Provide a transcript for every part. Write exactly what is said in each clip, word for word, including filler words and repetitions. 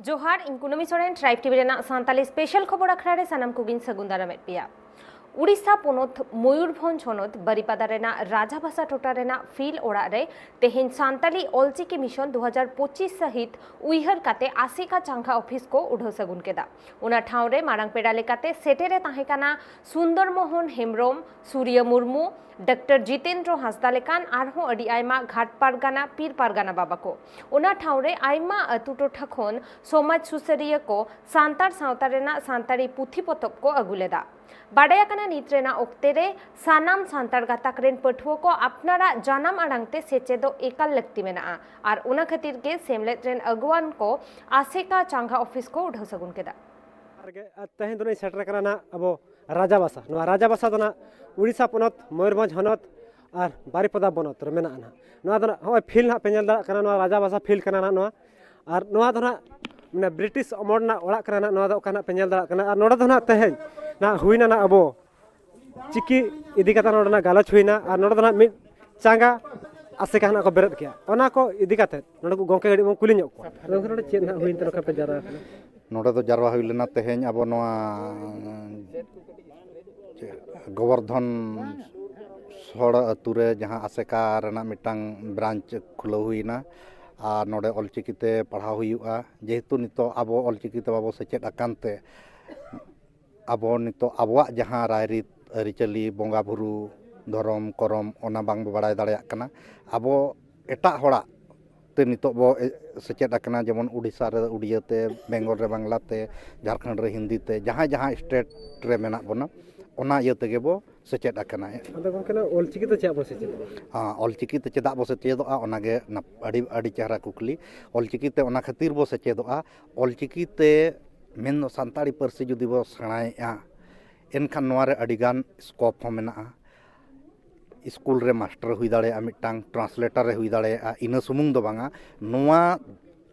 ᱡᱚᱦᱟᱨ, ᱤᱧ ᱠᱩᱱᱟᱹᱢᱤ ᱥᱚᱨᱮᱱ, ᱴᱨᱟᱭᱤᱵᱽ ᱴᱤᱵᱷᱤ ᱨᱮᱱᱟᱜ ᱥᱟᱱᱛᱟᱞᱤ ᱥᱯᱮᱥᱟᱞ ᱠᱷᱚᱵᱚᱨ ᱟᱠᱷᱲᱟ ᱨᱮ ᱥᱟᱱᱟᱢ ᱠᱚᱜᱮᱧ ᱥᱟᱹᱜᱩᱱ ᱫᱟᱨᱟᱢᱮᱫ ᱯᱮᱭᱟ᱾ ᱩᱲᱤᱥᱥᱟ ᱯᱚᱱᱚᱛ ᱢᱚᱭᱩᱨᱵᱷᱚᱸᱡᱽ ᱦᱚᱱᱚᱛ ᱵᱟᱨᱤᱯᱟᱫᱟ ᱨᱮᱱᱟᱜ ᱨᱟᱡᱟᱵᱷᱟᱥᱟ ᱴᱚᱴᱷᱟ ᱨᱮᱱᱟᱜ ᱯᱷᱤᱞ ᱚᱲᱟᱜ ᱨᱮ ᱛᱮᱦᱮᱧ ᱥᱟᱱᱛᱟᱞᱤ ᱚᱞᱪᱤᱠᱤ ᱢᱤᱥᱚᱱ ᱫᱩ ᱦᱟᱡᱟᱨ ᱯᱚᱸᱪᱤᱥ ᱥᱟᱹᱦᱤᱛ ᱩᱭᱦᱟᱹᱨ ᱠᱟᱛᱮ ᱟᱥᱮᱠᱟ ᱪᱟᱸᱜᱟ ᱚᱯᱷᱤᱥ ᱠᱚ ᱩᱰᱷᱟᱹᱣ ᱥᱟᱹᱜᱩᱱ ᱠᱮᱫᱟ᱾ ᱚᱱᱟ ᱴᱷᱟᱶ ᱨᱮ ᱢᱟᱨᱟᱝ ᱯᱮᱲᱟ ᱞᱮᱠᱟᱛᱮ ᱥᱮᱴᱮᱨ ᱮ ᱛᱟᱦᱮᱸ ᱠᱟᱱᱟ ᱥᱩᱱᱫᱚᱨ ᱢᱳᱦᱚᱱ ᱦᱮᱢᱵᱨᱚᱢ, ᱥᱩᱨᱭᱟ ᱢᱩᱨᱢᱩ, ᱰᱟᱠᱛᱟᱨ ᱡᱤᱛᱮᱱᱫᱨᱚ ᱦᱟᱸᱥᱫᱟ ᱞᱮᱠᱟᱱ ᱟᱨᱦᱚᱸ ᱟᱹᱰᱤ ᱟᱭᱢᱟ ᱜᱷᱟᱴ ᱯᱟᱨᱜᱟᱱᱟ, ᱯᱤᱨ ᱯᱟᱨᱜᱟᱱᱟ ᱵᱟᱵᱟ ᱠᱚ᱾ ᱚᱱᱟ ᱴᱷᱟᱶ ᱨᱮ ᱟᱭᱢᱟ ᱟᱹᱛᱩ ᱴᱚᱴᱷᱟ ᱠᱷᱚᱱ ᱥᱚᱢᱟᱡᱽ ᱥᱩᱥᱟᱹᱨᱤᱭᱟᱹ ᱠᱚ ᱥᱟᱱᱛᱟᱲ ᱥᱟᱶᱛᱟ ᱨᱮᱱᱟᱜ ᱥᱟᱱᱛᱟᱲᱤ ᱯᱩᱛᱷᱤ ᱯᱚᱛᱚᱵ ᱠᱚ ᱟᱹᱜᱩ ᱞᱮᱫᱟ᱾ ᱵᱟᱰᱟᱭ ᱟᱠᱟᱱᱟ, ᱱᱤᱛ ᱨᱮᱱᱟᱜ ᱚᱠᱛᱮ ᱨᱮ ᱥᱟᱱᱟᱢ ᱥᱟᱱᱛᱟᱲ ᱜᱟᱛᱟᱠ ᱨᱮᱱ ᱯᱟᱹᱴᱷᱩᱣᱟᱹ ᱠᱚ ᱟᱯᱱᱟᱨᱟᱜ ᱡᱟᱱᱟᱢ ᱟᱲᱟᱝ ᱛᱮ ᱥᱮᱪᱮᱫᱚᱜ ᱮᱠᱟᱞ ᱞᱟᱹᱠᱛᱤ ᱢᱮᱱᱟᱜᱼᱟ᱾ ᱟᱨ ᱚᱱᱟ ᱠᱷᱟᱹᱛᱤᱨ ᱜᱮ ᱥᱮᱢᱞᱮᱫ ᱨᱮᱱ ᱟᱹᱜᱩᱣᱟᱹᱱ ᱠᱚ ᱟᱥᱮᱠᱟ ᱪᱟᱸᱜᱟ ᱚᱯᱷᱤᱥ ᱠᱚ ᱩᱰᱷᱟᱹᱣ ᱥᱟᱹᱜᱩᱱ ᱠᱮᱫᱟ᱾ ᱟᱨ ᱜᱮ, ᱟᱨ ᱛᱮᱦᱮᱧ ᱫᱚ ᱱᱟᱜ ᱥᱮᱴᱮᱨ ᱟᱠᱟᱱᱟ ᱱᱟᱜ ᱟᱵᱚ ᱨᱟᱡᱟᱵᱟᱥᱟ᱾ ᱱᱚᱣᱟ ᱨᱟᱡᱟᱵᱟᱥᱟ ᱫᱚ ᱱᱟᱜ ᱩᱲᱤᱥᱥᱟ ᱯᱚᱱᱚᱛ ᱢᱚᱭᱩᱨᱵᱷᱚᱸᱡᱽ ᱦᱚᱱᱚᱛ ᱟᱨ ᱵᱟᱨᱤᱯᱟᱫᱟ ᱵᱚᱱᱚᱛ ᱨᱮ ᱢᱮᱱᱟᱜᱼᱟ ᱱᱟᱜ᱾ ᱱᱚᱣᱟ ᱫᱚ ᱱᱟᱜ ᱦᱚᱸᱜᱼᱚᱭ ᱯᱷᱤᱞᱰ ᱱᱟᱜ ᱯᱮ ᱧᱮᱞ ᱫᱟᱲᱮᱭᱟᱜ ᱠᱟᱱᱟ, ᱱᱚᱣᱟ ᱨᱟᱡᱟᱵᱟᱥᱟ ᱯᱷᱤᱞᱰ ᱠᱟᱱᱟ ᱱᱟᱜ ᱱᱚᱣᱟ᱾ ᱟᱨ ᱱᱚᱣᱟ ᱫᱚ ᱱᱟᱜ ᱢᱟᱱᱮ ᱵᱨᱤᱴᱤᱥ ᱟᱢᱚᱞ ᱨᱮᱱᱟᱜ ᱚᱲᱟᱜ ᱠᱟᱱᱟ ᱱᱟᱜ, ᱱᱚᱣᱟ ᱫᱚ ᱚᱠᱟ ᱱᱟᱜ ᱯᱮ ᱧᱮᱞ ᱫᱟᱲᱮᱭᱟᱜ ᱠᱟᱱᱟ᱾ ᱟᱨ ᱱᱚᱰᱮ ᱫᱚ ᱱᱟᱜ ᱛᱮᱦᱮᱧ ᱱᱟᱜ ᱦᱩᱭᱱᱟ ᱱᱟᱜ ᱟᱵᱚ ᱪᱤᱠᱤ ᱤᱫᱤ ᱠᱟᱛᱮ ᱱᱚᱰᱮᱱᱟᱜ ᱜᱟᱞᱚᱪ ᱦᱩᱭᱱᱟ᱾ ᱟᱨ ᱱᱚᱰᱮ ᱫᱚ ᱱᱟᱜ ᱢᱤᱫ ᱪᱟᱸᱜᱟ ᱟᱥᱮᱠᱟ ᱱᱟᱜ ᱠᱚ ᱵᱮᱨᱮᱫ ᱠᱮᱜᱼᱟ᱾ ᱚᱱᱟ ᱠᱚ ᱤᱫᱤ ᱠᱟᱛᱮ ᱱᱚᱰᱮ ᱠᱚ ᱜᱚᱢᱠᱮ ᱠᱟᱹᱴᱤᱡ ᱵᱚᱱ ᱠᱩᱞᱤ ᱧᱚᱜ ᱠᱚᱣᱟ᱾ ᱟᱫᱚ ᱜᱚᱢᱠᱮ, ᱱᱚᱰᱮ ᱪᱮᱫ ᱱᱟᱜ ᱦᱩᱭᱮᱱ ᱛᱮ ᱱᱚᱝᱠᱟ ᱯᱮ ᱡᱟᱣᱨᱟ ᱟᱠᱟᱱᱟ? ᱱᱚᱰᱮ ᱫᱚ ᱡᱟᱨᱣᱟ ᱦᱩᱭ ᱞᱮᱱᱟ ᱛᱮᱦᱮᱧ ᱟᱵᱚ ᱱᱚᱣᱟ ᱜᱳᱵᱚᱨᱫᱷᱚᱱ ᱥᱚᱲ ᱟᱹᱛᱩ ᱨᱮ ᱡᱟᱦᱟᱸ ᱟᱥᱮᱠᱟ ᱨᱮᱱᱟᱜ ᱢᱤᱫᱴᱟᱝ ᱵᱨᱟᱧᱪ ᱠᱷᱩᱞᱟᱹᱣ ᱦᱩᱭᱱᱟ᱾ ᱟᱨ ᱱᱚᱰᱮ ᱚᱞᱪᱤᱠᱤ ᱛᱮ ᱯᱟᱲᱦᱟᱣ ᱦᱩᱭᱩᱜᱼᱟ᱾ ᱡᱮᱦᱮᱛᱩ ᱱᱤᱛᱚᱜ ᱟᱵᱚ ᱚᱞᱪᱤᱠᱤ ᱛᱮ ᱵᱟᱵᱚ ᱥᱮᱪᱮᱫ ᱟᱠᱟᱱ ᱛᱮ, ᱟᱵᱚ ᱱᱤᱛᱚᱜ ᱟᱵᱚᱣᱟᱜ ᱡᱟᱦᱟᱸ ᱨᱟᱭᱨᱤᱛ, ᱟᱹᱨᱤᱪᱟᱹᱞᱤ, ᱵᱚᱸᱜᱟ ᱵᱩᱨᱩ, ᱫᱷᱚᱨᱚᱢ, ᱠᱚᱨᱚᱢ, ᱚᱱᱟ ᱵᱟᱝ ᱵᱚ ᱵᱟᱲᱟᱭ ᱫᱟᱲᱮᱭᱟᱜ ᱠᱟᱱᱟ᱾ ᱟᱵᱚ ᱮᱴᱟᱜ ᱦᱚᱲᱟᱜ ᱛᱮ ᱱᱤᱛᱚᱜ ᱵᱚ ᱮ-, ᱥᱮᱪᱮᱫ ᱟᱠᱟᱱᱟ, ᱡᱮᱢᱚᱱ ᱩᱰᱤᱥᱥᱟ ᱨᱮ ᱩᱲᱤᱭᱟᱹ ᱛᱮ, ᱵᱮᱝᱜᱚᱞ ᱨᱮ ᱵᱟᱝᱞᱟ ᱛᱮ, ᱡᱷᱟᱲᱠᱷᱚᱸᱰ ᱨᱮ ᱦᱤᱱᱫᱤ ᱛᱮ, ᱡᱟᱦᱟᱸᱭ ᱡᱟᱦᱟᱸ ᱥᱴᱮᱴ ᱨᱮ ᱢᱮᱱᱟᱜ ᱵᱚᱱᱟ, ᱚᱱᱟ ᱤᱭᱟᱹ ᱛᱮᱜᱮ ᱵᱚ ᱥᱮᱪᱮᱫ ᱟᱠᱟᱱᱟ᱾ ᱟᱫᱚ ᱜᱚᱢᱠᱮ, ᱱᱚᱣᱟ ᱚᱞᱪᱤᱠᱤ ᱛᱮ ᱪᱮᱫᱟᱜ ᱵᱚ ᱥᱮᱪᱮᱫᱚᱜᱼᱟ? ᱦᱮᱸ, ᱚᱞᱪᱤᱠᱤ ᱛᱮ ᱪᱮᱫᱟᱜ ᱵᱚ ᱥᱮᱪᱮᱫᱚᱜᱼᱟ, ᱚᱱᱟᱜᱮ ᱱᱟᱯ-, ᱟᱹᱰᱤ, ᱟᱹᱰᱤ ᱪᱮᱦᱨᱟ ᱠᱩᱠᱞᱤ᱾ ᱚᱞᱪᱤᱠᱤ ᱛᱮ ᱚᱱᱟ ᱠᱷᱟᱹᱛᱤᱨ ᱵᱚ ᱥᱮᱪᱮᱫᱚᱜᱼᱟ, ᱚᱞᱪᱤᱠᱤ ᱛᱮ ᱢᱮᱱᱫᱚ ᱥᱟᱱᱛᱟᱲᱤ ᱯᱟᱹᱨᱥᱤ ᱡᱩᱫᱤ ᱵᱚ ᱥᱮᱬᱟᱭᱮᱫᱼᱟ, ᱮᱱᱠᱷᱟᱱ ᱱᱚᱣᱟ ᱨᱮ ᱟᱹᱰᱤᱜᱟᱱ ᱥᱠᱳᱯ ᱦᱚᱸ ᱢᱮᱱᱟᱜᱼᱟ᱾ ᱥᱠᱩᱞ ᱨᱮ ᱢᱟᱥᱴᱟᱨ ᱦᱩᱭ ᱫᱟᱲᱮᱭᱟᱜᱼᱟ, ᱢᱤᱫᱴᱟᱝ ᱴᱨᱟᱱᱥᱞᱮᱴᱟᱨ ᱮ ᱦᱩᱭ ᱫᱟᱲᱮᱭᱟᱜᱼᱟ᱾ ᱤᱱᱟᱹ ᱥᱩᱢᱩᱝ ᱫᱚ ᱵᱟᱝᱟ, ᱱᱚᱣᱟ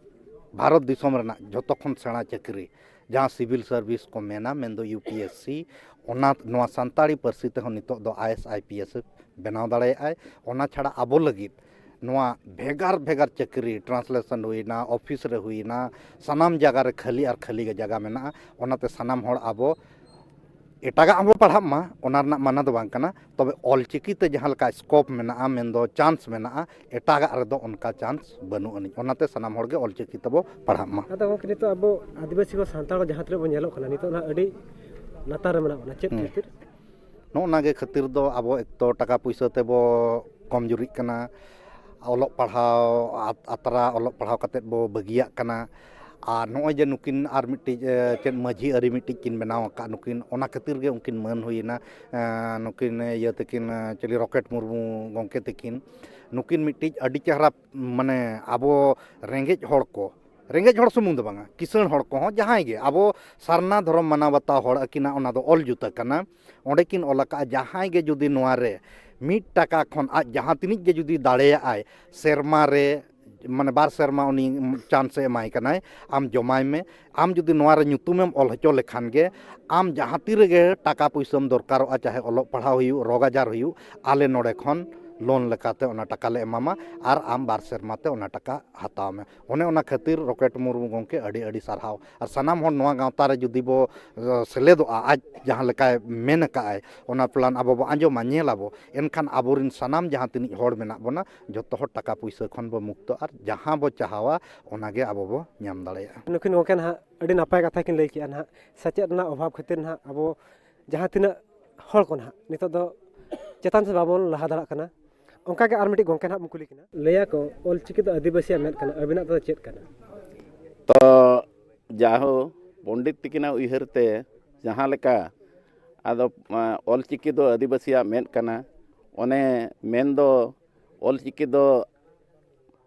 ᱵᱷᱟᱨᱚᱛ ᱫᱤᱥᱚᱢ ᱨᱮᱱᱟᱜ ᱡᱷᱚᱛᱚ ᱠᱷᱚᱱ ᱥᱮᱬᱟ ᱪᱟᱹᱠᱨᱤ, ᱡᱟᱦᱟᱸ ᱥᱤᱵᱤᱞ ᱥᱟᱨᱵᱷᱤᱥ ᱠᱚ ᱢᱮᱱᱟ, ᱢᱮᱱᱫᱚ ᱤᱭᱩ ᱯᱤ ᱮᱥ ᱥᱤ, ᱚᱱᱟ, ᱱᱚᱣᱟ ᱥᱟᱱᱛᱟᱲᱤ ᱯᱟᱹᱨᱥᱤ ᱛᱮᱦᱚᱸ ᱱᱤᱛᱚᱜ ᱫᱚ I S, I P S ᱮ ᱵᱮᱱᱟᱣ ᱫᱟᱲᱮᱭᱟᱜᱼᱟᱭ᱾ ᱚᱱᱟ ᱪᱷᱟᱲᱟ ᱟᱵᱚ ᱞᱟᱹᱜᱤᱫ ᱱᱚᱣᱟ ᱵᱷᱮᱜᱟᱨ ᱵᱷᱮᱜᱟᱨ ᱪᱟᱹᱠᱨᱤ, translation ᱦᱩᱭᱱᱟ, ᱚᱯᱷᱤᱥ ᱨᱮ ᱦᱩᱭᱱᱟ, ᱥᱟᱱᱟᱢ ᱡᱟᱭᱜᱟ ᱨᱮ ᱠᱷᱟᱹᱞᱤ ᱟᱨ ᱠᱷᱟᱹᱞᱤ ᱜᱮ ᱡᱟᱭᱜᱟ ᱢᱮᱱᱟᱜᱼᱟ᱾ ᱚᱱᱟᱛᱮ ᱥᱟᱱᱟᱢ ᱦᱚᱲ ᱟᱵᱚ ᱮᱴᱟᱜᱟᱜ ᱦᱚᱸᱵᱚ ᱯᱟᱲᱦᱟᱜ ᱢᱟ, ᱚᱱᱟ ᱨᱮᱱᱟᱜ ᱢᱟᱱᱟ ᱫᱚ ᱵᱟᱝ ᱠᱟᱱᱟ, ᱛᱚᱵᱮ ᱚᱞᱪᱤᱠᱤ ᱛᱮ ᱡᱟᱦᱟᱸ ᱞᱮᱠᱟ scope ᱢᱮᱱᱟᱜᱼᱟ, ᱢᱮᱱᱫᱚ chance ᱢᱮᱱᱟᱜᱼᱟ, ᱮᱴᱟᱜᱟᱜ ᱨᱮᱫᱚ ᱚᱱᱠᱟ chance ᱵᱟᱹᱱᱩᱜ ᱟᱹᱱᱤᱡ᱾ ᱚᱱᱟᱛᱮ ᱥᱟᱱᱟᱢ ᱦᱚᱲ ᱜᱮ ᱚᱞᱪᱤᱠᱤ ᱛᱮᱵᱚ ᱯᱟᱲᱦᱟᱜ ᱢᱟ᱾ ᱟᱫᱚ ᱜᱚᱢᱠᱮ, ᱱᱤᱛᱚᱜ ᱟᱵᱚ ᱟᱹᱫᱤᱵᱟᱹᱥᱤ ᱠᱚ, ᱥᱟᱱᱛᱟᱲ ᱠᱚ ᱡᱟᱦᱟᱸ ᱛᱤᱱᱟᱹᱜ ᱵᱚᱱ ᱧᱮᱞᱚᱜ ᱠᱟᱱᱟ, ᱱᱤᱛᱚᱜ ᱱᱟᱦᱟᱜ ᱟᱹᱰᱤ ᱞᱟᱛᱟᱨ ᱨᱮ ᱢᱮᱱᱟᱜ ᱵᱚᱱᱟ᱾ ᱪᱮᱫ ᱦᱩᱸ᱾ ᱠᱷᱟᱹᱛᱤᱨ? ᱱᱚᱜᱼᱚ ᱱᱟ ᱜᱮ ᱠᱷᱟᱹᱛᱤᱨ ᱫᱚ, ᱟᱵᱚ ᱮᱠ ᱛᱚ ᱴᱟᱠᱟ ᱯᱩᱭᱥᱟᱹ ᱛᱮᱵᱚ ᱠᱚᱢᱡᱩᱨᱤᱜ ᱠᱟᱱᱟ, ᱚᱞᱚᱜ ᱯᱟᱲᱦᱟᱣ ᱟᱛ-, ᱟᱛᱨᱟ ᱚᱞᱚᱜ ᱯᱟᱲᱦᱟᱣ ᱠᱟᱛᱮᱫ ᱵᱚ ᱵᱟᱹᱜᱤᱭᱟᱜ ᱠᱟᱱᱟ᱾ ᱟᱨ ᱱᱚᱜᱼᱚᱭ ᱡᱮ ᱱᱩᱠᱤᱱ ᱟᱨ ᱢᱤᱫᱴᱤᱡ, ᱮ, ᱪᱮᱫ ᱢᱟᱹᱡᱷᱤ ᱟᱹᱨᱤ ᱢᱤᱫᱴᱤᱡ ᱠᱤᱱ ᱵᱮᱱᱟᱣ ᱟᱠᱟᱫ ᱱᱩᱠᱤᱱ, ᱚᱱᱟ ᱠᱷᱟᱹᱛᱤᱨ ᱜᱮ ᱩᱱᱠᱤᱱ ᱢᱟᱹᱱ ᱦᱩᱭᱮᱱᱟ, ᱮ, ᱱᱩᱠᱤᱱ ᱤᱭᱟᱹ ᱛᱟᱹᱠᱤᱱ, ᱮ, ᱪᱤᱞᱤ ᱨᱚᱠᱮᱴ ᱢᱩᱨᱢᱩ ᱜᱚᱢᱠᱮ ᱛᱟᱹᱠᱤᱱ᱾ ᱱᱩᱠᱤᱱ ᱢᱤᱫᱴᱤᱡ ᱟᱹᱰᱤ ᱪᱮᱦᱨᱟ, ᱢᱟᱱᱮ, ᱟᱵᱚ ᱨᱮᱸᱜᱮᱡ ᱦᱚᱲ ᱠᱚ, ᱨᱮᱸᱜᱮᱡ ᱦᱚᱲ ᱥᱩᱢᱩᱝ ᱫᱚ ᱵᱟᱝᱟ, ᱠᱤᱥᱟᱹᱬ ᱦᱚᱲ ᱠᱚᱦᱚᱸ, ᱡᱟᱦᱟᱸᱭ ᱜᱮ ᱟᱵᱚ ᱥᱟᱨᱱᱟ ᱫᱷᱚᱨᱚᱢ ᱢᱟᱱᱟᱣ ᱵᱟᱛᱟᱣ ᱦᱚᱲ, ᱟᱹᱠᱤᱱᱟᱜ ᱚᱱᱟ ᱫᱚ ᱚᱞ ᱡᱩᱛᱟᱹ ᱠᱟᱱᱟ᱾ ᱚᱸᱰᱮ ᱠᱤᱱ ᱚᱞ ᱟᱠᱟᱫᱼᱟ, ᱡᱟᱦᱟᱸᱭ ᱜᱮ ᱡᱩᱫᱤ ᱱᱚᱣᱟ ᱨᱮ ᱢᱤᱫ ᱴᱟᱠᱟ ᱠᱷᱚᱱ ᱟᱡ ᱡᱟᱦᱟᱸ ᱛᱤᱱᱟᱹᱜ ᱜᱮ ᱡᱩᱫᱤ ᱫᱟᱲᱮᱭᱟᱜᱼᱟᱭ, ᱥᱮᱨᱢᱟ ᱨᱮ, ᱢᱟᱱᱮ, ᱵᱟᱨ ᱥᱮᱨᱢᱟ ᱩᱱᱤ chance ᱮ ᱮᱢᱟᱭ ᱠᱟᱱᱟᱭ, ᱟᱢ ᱡᱚᱢᱟᱭ ᱢᱮ᱾ ᱟᱢ ᱡᱩᱫᱤ ᱱᱚᱣᱟ ᱨᱮ ᱧᱩᱛᱩᱢᱮᱢ ᱚᱞ ᱦᱚᱪᱚ ᱞᱮᱠᱷᱟᱱ ᱜᱮ, ᱟᱢ ᱡᱟᱦᱟᱸ ᱛᱤ ᱨᱮᱜᱮ ᱴᱟᱠᱟ ᱯᱩᱭᱥᱟᱹᱢ ᱫᱚᱨᱠᱟᱨᱚᱜᱼᱟ, ᱪᱟᱦᱮ ᱚᱞᱚᱜ ᱯᱟᱲᱦᱟᱣ ᱦᱩᱭᱩᱜ, ᱨᱳᱜᱽ ᱟᱡᱟᱨ ᱦᱩᱭᱩᱜ, ᱟᱞᱮ ᱱᱚᱰᱮ ᱠᱷᱚᱱ loan ᱞᱮᱠᱟᱛᱮ ᱚᱱᱟ ᱴᱟᱠᱟ ᱞᱮ ᱮᱢᱟᱢᱟ ᱟᱨ ᱟᱢ ᱵᱟᱨ ᱥᱮᱨᱢᱟ ᱛᱮ ᱚᱱᱟ ᱴᱟᱠᱟ ᱦᱟᱛᱟᱣ ᱢᱮ᱾ ᱚᱱᱮ ᱚᱱᱟ ᱠᱷᱟᱹᱛᱤᱨ ᱨᱚᱠᱮᱴ ᱢᱩᱨᱢᱩ ᱜᱚᱢᱠᱮ ᱟᱹᱰᱤ ᱟᱹᱰᱤ ᱥᱟᱨᱦᱟᱣ᱾ ᱟᱨ ᱥᱟᱱᱟᱢ ᱦᱚᱲ ᱱᱚᱣᱟ ᱜᱟᱶᱛᱟ ᱨᱮ ᱡᱩᱫᱤ ᱵᱚ, ᱮ, ᱥᱮᱞᱮᱫᱚᱜᱼᱟ, ᱟᱡ ᱡᱟᱦᱟᱸ ᱞᱮᱠᱟᱭ ᱢᱮᱱ ᱟᱠᱟᱫᱼᱟᱭ, ᱚᱱᱟ plan ᱟᱵᱚ ᱵᱚ ᱟᱸᱡᱚᱢᱟ, ᱧᱮᱞ ᱟᱵᱚ, ᱮᱱᱠᱷᱟᱱ ᱟᱵᱚᱨᱮᱱ ᱥᱟᱱᱟᱢ ᱡᱟᱦᱟᱸ ᱛᱤᱱᱟᱹᱜ ᱦᱚᱲ ᱢᱮᱱᱟᱜ ᱵᱚᱱᱟ, ᱡᱚᱛᱚ ᱦᱚᱲ ᱴᱟᱠᱟ ᱯᱩᱭᱥᱟᱹ ᱠᱷᱚᱱ ᱵᱚ ᱢᱩᱠᱛᱚ ᱟᱨ ᱡᱟᱦᱟᱸ ᱵᱚ ᱪᱟᱦᱟᱣᱟ, ᱚᱱᱟ ᱜᱮ ᱟᱵᱚ ᱵᱚ ᱧᱟᱢ ᱫᱟᱲᱮᱭᱟᱜᱼᱟ᱾ ᱱᱩᱠᱤᱱ ᱜᱚᱢᱠᱮ ᱱᱟᱦᱟᱜ ᱟᱹᱰᱤ ᱱᱟᱯᱟᱭ ᱠᱟᱛᱷᱟ ᱠᱤᱱ ᱞᱟᱹᱭ ᱠᱮᱜᱼᱟ᱾ ᱱᱟᱦᱟᱜ ᱥᱮᱪᱮᱫ ᱨᱮᱱᱟᱜ ᱚᱵᱷᱟᱵᱽ ᱠᱷᱟᱹᱛᱤᱨ ᱱᱟᱦᱟᱜ ᱟᱵᱚ ᱡᱟᱦᱟᱸ ᱛᱤᱱᱟᱹᱜ ᱦᱚᱲ ᱠᱚ ᱱᱟᱦᱟᱜ ᱱᱤᱛᱚᱜ ᱫᱚ ᱪᱮᱛᱟᱱ ᱥᱮᱫ ᱵᱟᱵᱚᱱ ᱞᱟᱦᱟ ᱫᱟᱲᱮᱭᱟᱜ ᱠᱟᱱᱟ᱾ ᱚᱱᱠᱟ ᱜᱮ ᱟᱨ ᱢᱤᱫᱴᱤᱡ ᱜᱚᱢᱠᱮ ᱱᱟᱦᱟᱜ ᱵᱚᱱ ᱠᱩᱞᱤ ᱠᱤᱱᱟ᱾ ᱞᱟᱹᱭᱟ ᱠᱚ, ᱚᱞᱪᱤᱠᱤ ᱫᱚ ᱟᱹᱫᱤᱵᱟᱹᱥᱤᱭᱟᱜ ᱢᱮᱫ ᱠᱟᱱᱟ, ᱟᱹᱵᱤᱱᱟᱜ ᱫᱚ ᱪᱮᱫ ᱠᱟᱱᱟ? ᱛᱚ, ᱡᱟᱦᱳ, ᱯᱚᱱᱰᱤᱛ ᱛᱤᱠᱤᱱᱟᱜ ᱩᱭᱦᱟᱹᱨ ᱛᱮ ᱡᱟᱦᱟᱸ ᱞᱮᱠᱟ, ᱟᱫᱚ, ᱟ, ᱚᱞᱪᱤᱠᱤ ᱫᱚ ᱟᱹᱫᱤᱵᱟᱹᱥᱤᱭᱟᱜ ᱢᱮᱫ ᱠᱟᱱᱟ, ᱚᱱᱮ ᱢᱮᱱ ᱫᱚ ᱚᱞᱪᱤᱠᱤ ᱫᱚ